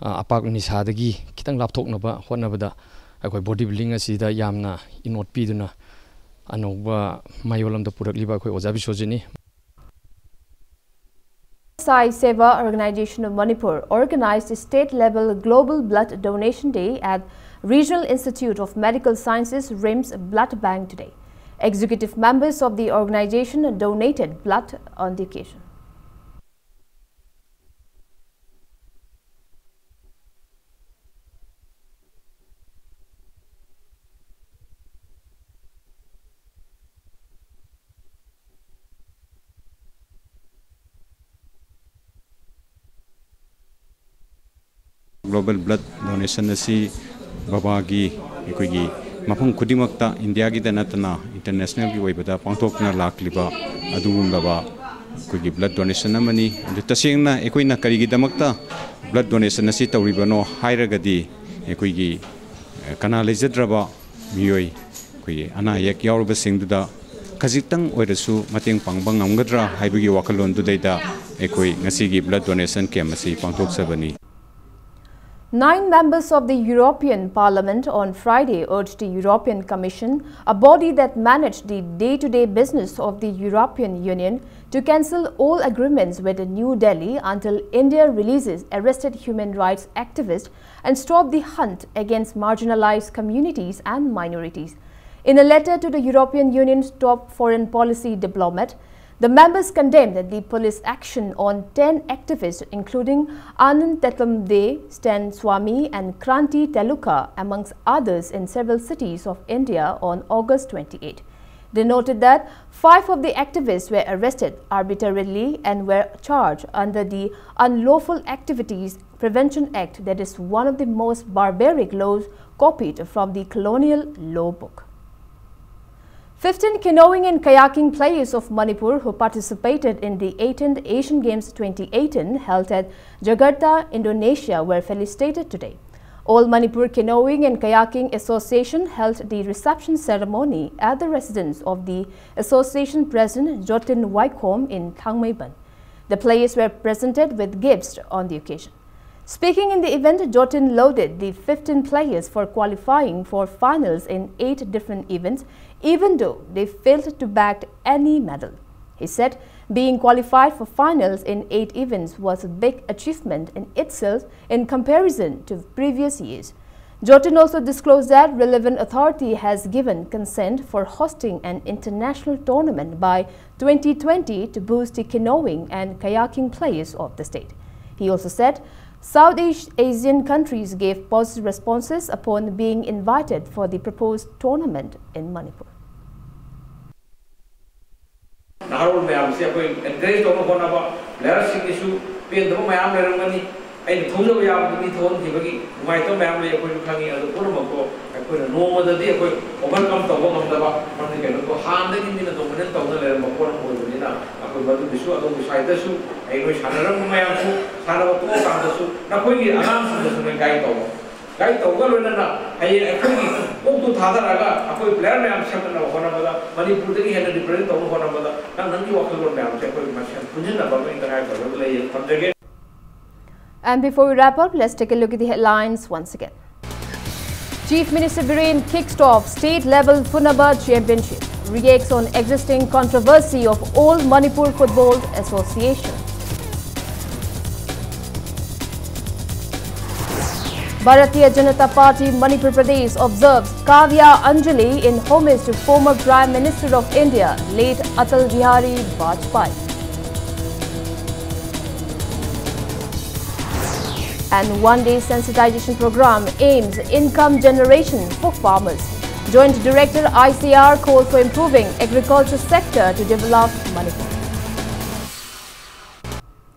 ꯑ, ꯑꯄꯥꯛ ꯅꯤꯁꯥꯗꯒꯤ ꯈꯤꯇꯪ ꯂꯥꯞꯊꯣꯛꯅꯕ ꯍꯣꯠꯅꯕꯗ ꯑꯩꯈꯣꯏ body building ꯑꯁꯤꯗ ꯌꯥꯝꯅ ꯏꯅꯣꯠ ꯄꯤꯗꯨꯅ ꯑꯅꯧꯕ ꯃꯌꯣꯜ ꯑꯃꯗ ꯄꯨꯔꯛꯂꯤꯕ ꯑꯩꯈꯣꯏ ꯑꯣꯖꯥ ꯕꯤꯁ꯭ꯋꯖꯤꯠꯅꯤ꯫ Sai Seva Organization of Manipur organized state-level Global Blood Donation Day at Regional Institute of Medical Sciences, RIMS Blood Bank today. Executive members of the organization donated blood on the occasion. Global Blood Donation ꯑꯁꯤ ꯕꯕꯥꯒꯤ ꯑꯩꯈꯣꯏꯒꯤ ꯃꯐꯝ ꯈꯨꯗꯤꯡꯃꯛꯇ, ꯏꯟꯗꯤꯌꯥꯒꯤꯗ ꯅꯠꯇꯅ internationalꯒꯤ ꯑꯣꯏꯕꯗ ꯄꯥꯡꯊꯣꯛꯇꯨꯅ ꯂꯥꯛꯂꯤꯕ ꯑꯗꯨꯒꯨꯝꯂꯕ ꯑꯩꯈꯣꯏꯒꯤ blood donation ꯑꯃꯅꯤ꯫ ꯑꯗꯨ ꯇꯁꯦꯡꯅ ꯑꯩꯈꯣꯏꯅ ꯀꯔꯤꯒꯤꯗꯃꯛꯇ ꯕ꯭ꯂꯗ ꯗꯣꯅꯦꯁꯟ ꯑꯁꯤ ꯇꯧꯔꯤꯕꯅꯣ ꯍꯥꯏꯔꯒꯗꯤ ꯑꯩꯈꯣꯏꯒꯤ, ꯑ, ꯀꯅꯥ ꯂꯩꯖꯗ꯭ꯔꯕ ꯃꯤꯑꯣꯏ, ꯑꯩꯈꯣꯏꯒꯤ ꯑꯅꯥ ꯑꯌꯦꯛ ꯌꯥꯎꯔꯕꯁꯤꯡꯗꯨꯗ ꯈꯖꯤꯛꯇꯪ ꯑꯣꯏꯔꯁꯨ ꯃꯇꯦꯡ ꯄꯥꯡꯕ ꯉꯝꯒꯗ꯭ꯔꯥ ꯍꯥꯏꯕꯒꯤ ꯋꯥꯈꯜꯂꯣꯟꯗꯨꯗꯩꯗ ꯑꯩꯈꯣꯏ ꯉꯁꯤꯒꯤ ꯕ꯭ꯂꯗ ꯗꯣꯅꯦꯁꯟ ꯀꯦꯝ ꯑꯁꯤ ꯄꯥꯡꯊꯣꯛꯆꯕꯅꯤ꯫ Nine members of the European Parliament on Friday urged the European Commission, a body that manages the day-to-day business of the European Union, to cancel all agreements with New Delhi until India releases arrested human rights activists and stop the hunt against marginalized communities and minorities. In a letter to the European Union's top foreign policy diplomat, the members condemned the police action on ten activists, including Anand Tetamde, Stan Swami, and Kranti Teluka, amongst others, in several cities of India on August twenty-eight. They noted that five of the activists were arrested arbitrarily and were charged under the Unlawful Activities Prevention Act, that is one of the most barbaric laws copied from the colonial law book. Fifteen canoeing and kayaking players of Manipur who participated in the eighteenth Asian Games twenty eighteen, held at Jakarta, Indonesia, were felicitated today. All Manipur Canoeing and Kayaking Association held the reception ceremony at the residence of the association president, Jotin Waikhom, in Thangmeiban. The players were presented with gifts on the occasion. Speaking in the event, Jotin lauded the fifteen players for qualifying for finals in eight different events, even though they failed to bag any medal. He said being qualified for finals in eight events was a big achievement in itself in comparison to previous years. Jotin also disclosed that relevant authority has given consent for hosting an international tournament by twenty twenty to boost the canoeing and kayaking players of the state. He also said Southeast Asian countries gave positive responses upon being invited for the proposed tournament in Manipur. ꯅꯍꯥꯔꯣꯜ ꯃꯌꯥꯝꯁꯦ ꯑꯩꯈꯣꯏ encourage ꯇꯧꯅꯕ ꯍꯣꯠꯅꯕ, ꯄ꯭ꯂꯦꯌꯔꯁꯤꯡꯒꯤꯁꯨ ꯄꯦꯟꯗꯕ ꯃꯌꯥꯝ ꯂꯩꯔꯝꯒꯅꯤ꯫ ꯑꯩꯅ ꯊꯧꯖꯕ ꯌꯥꯕꯗ ꯃꯤ ꯊꯧꯍꯟꯈꯤꯕꯒꯤ ꯅꯨꯡꯉꯥꯏꯇꯕ ꯃꯌꯥꯝ ꯂꯩ, ꯑꯩꯈꯣꯏꯁꯨ ꯈꯪꯉꯤ꯫ ꯑꯗꯨ ꯄꯨꯝꯅꯃꯛꯇꯣ ꯑꯩꯈꯣꯏꯅ ꯅꯣꯡꯃꯗꯗꯤ ꯑꯩꯈꯣꯏ overcome ꯇꯧꯕ ꯉꯝꯗꯕ, ꯃꯔꯝꯗꯤ ꯀꯩꯅꯣ, ꯍꯥꯟꯅꯗꯒꯤ ꯃꯤꯅ dominate ꯇꯧꯅ ꯂꯩꯔꯝꯕ ꯄꯣꯠ ꯑꯃ ꯑꯣꯏꯕꯅꯤꯅ, ꯑꯩꯈꯣꯏ ꯃꯗꯨꯒꯤꯁꯨ ꯑꯗꯣꯝꯒꯤ side ꯇꯁꯨ, ꯑꯩ ꯅꯣꯏ ꯁꯥꯟꯅꯔꯝꯕ ꯃꯌꯥꯝꯁꯨ, ꯁꯥꯟꯅꯕ ꯇꯣꯛꯑꯀꯥꯟꯗꯁꯨ ꯅꯈꯣꯏꯒꯤ ꯑꯉꯥꯡꯁꯤꯡꯗꯁꯨ ꯅꯣꯏ guide ꯇꯧꯕ꯫ Guide ꯇꯧꯕꯒ ꯂꯣꯏꯅꯅ ꯍꯌꯦꯡ ꯑꯩꯈꯣꯏꯒꯤ ꯀꯣꯛꯇꯨ ꯊꯥꯗꯔꯒ ꯑꯩꯈꯣꯏ player ꯃꯌꯥꯝ ꯁꯦꯝꯒꯠꯅꯕ ꯍꯣꯠꯅꯕꯗ, ꯃꯅꯤꯄꯨꯔꯗꯒꯤ ꯍꯦꯟꯅ represent ꯇꯧꯅꯕ ꯍꯣꯠꯅꯕꯗ ꯅꯪ ꯅꯪꯒꯤ ꯋꯥꯈꯜꯂꯣꯟ ꯃꯌꯥꯝꯁꯦ ꯑꯩꯈꯣꯏ ꯃꯁꯦꯟ ꯄꯨꯟꯁꯤꯟꯅꯕ ꯑꯃ ꯏꯟꯇꯔꯅꯦꯠ ꯇꯧꯔꯒ ꯂꯩꯌꯦꯅ ꯊꯝꯖꯒꯦ꯫ And before we wrap up, let's take a look at the headlines once again. Chief Minister Biren kicks off state-level Funaba Championship, reacts on existing controversy of All Manipur Football Association. Bharatiya Janata Party Manipur Pradesh observes Kavya Anjali in homage to former Prime Minister of India, late Atal Bihari Vajpayee. And one-day sensitization program aims income generation for farmers. Joint Director I C R calls for improving agriculture sector to develop Manipur.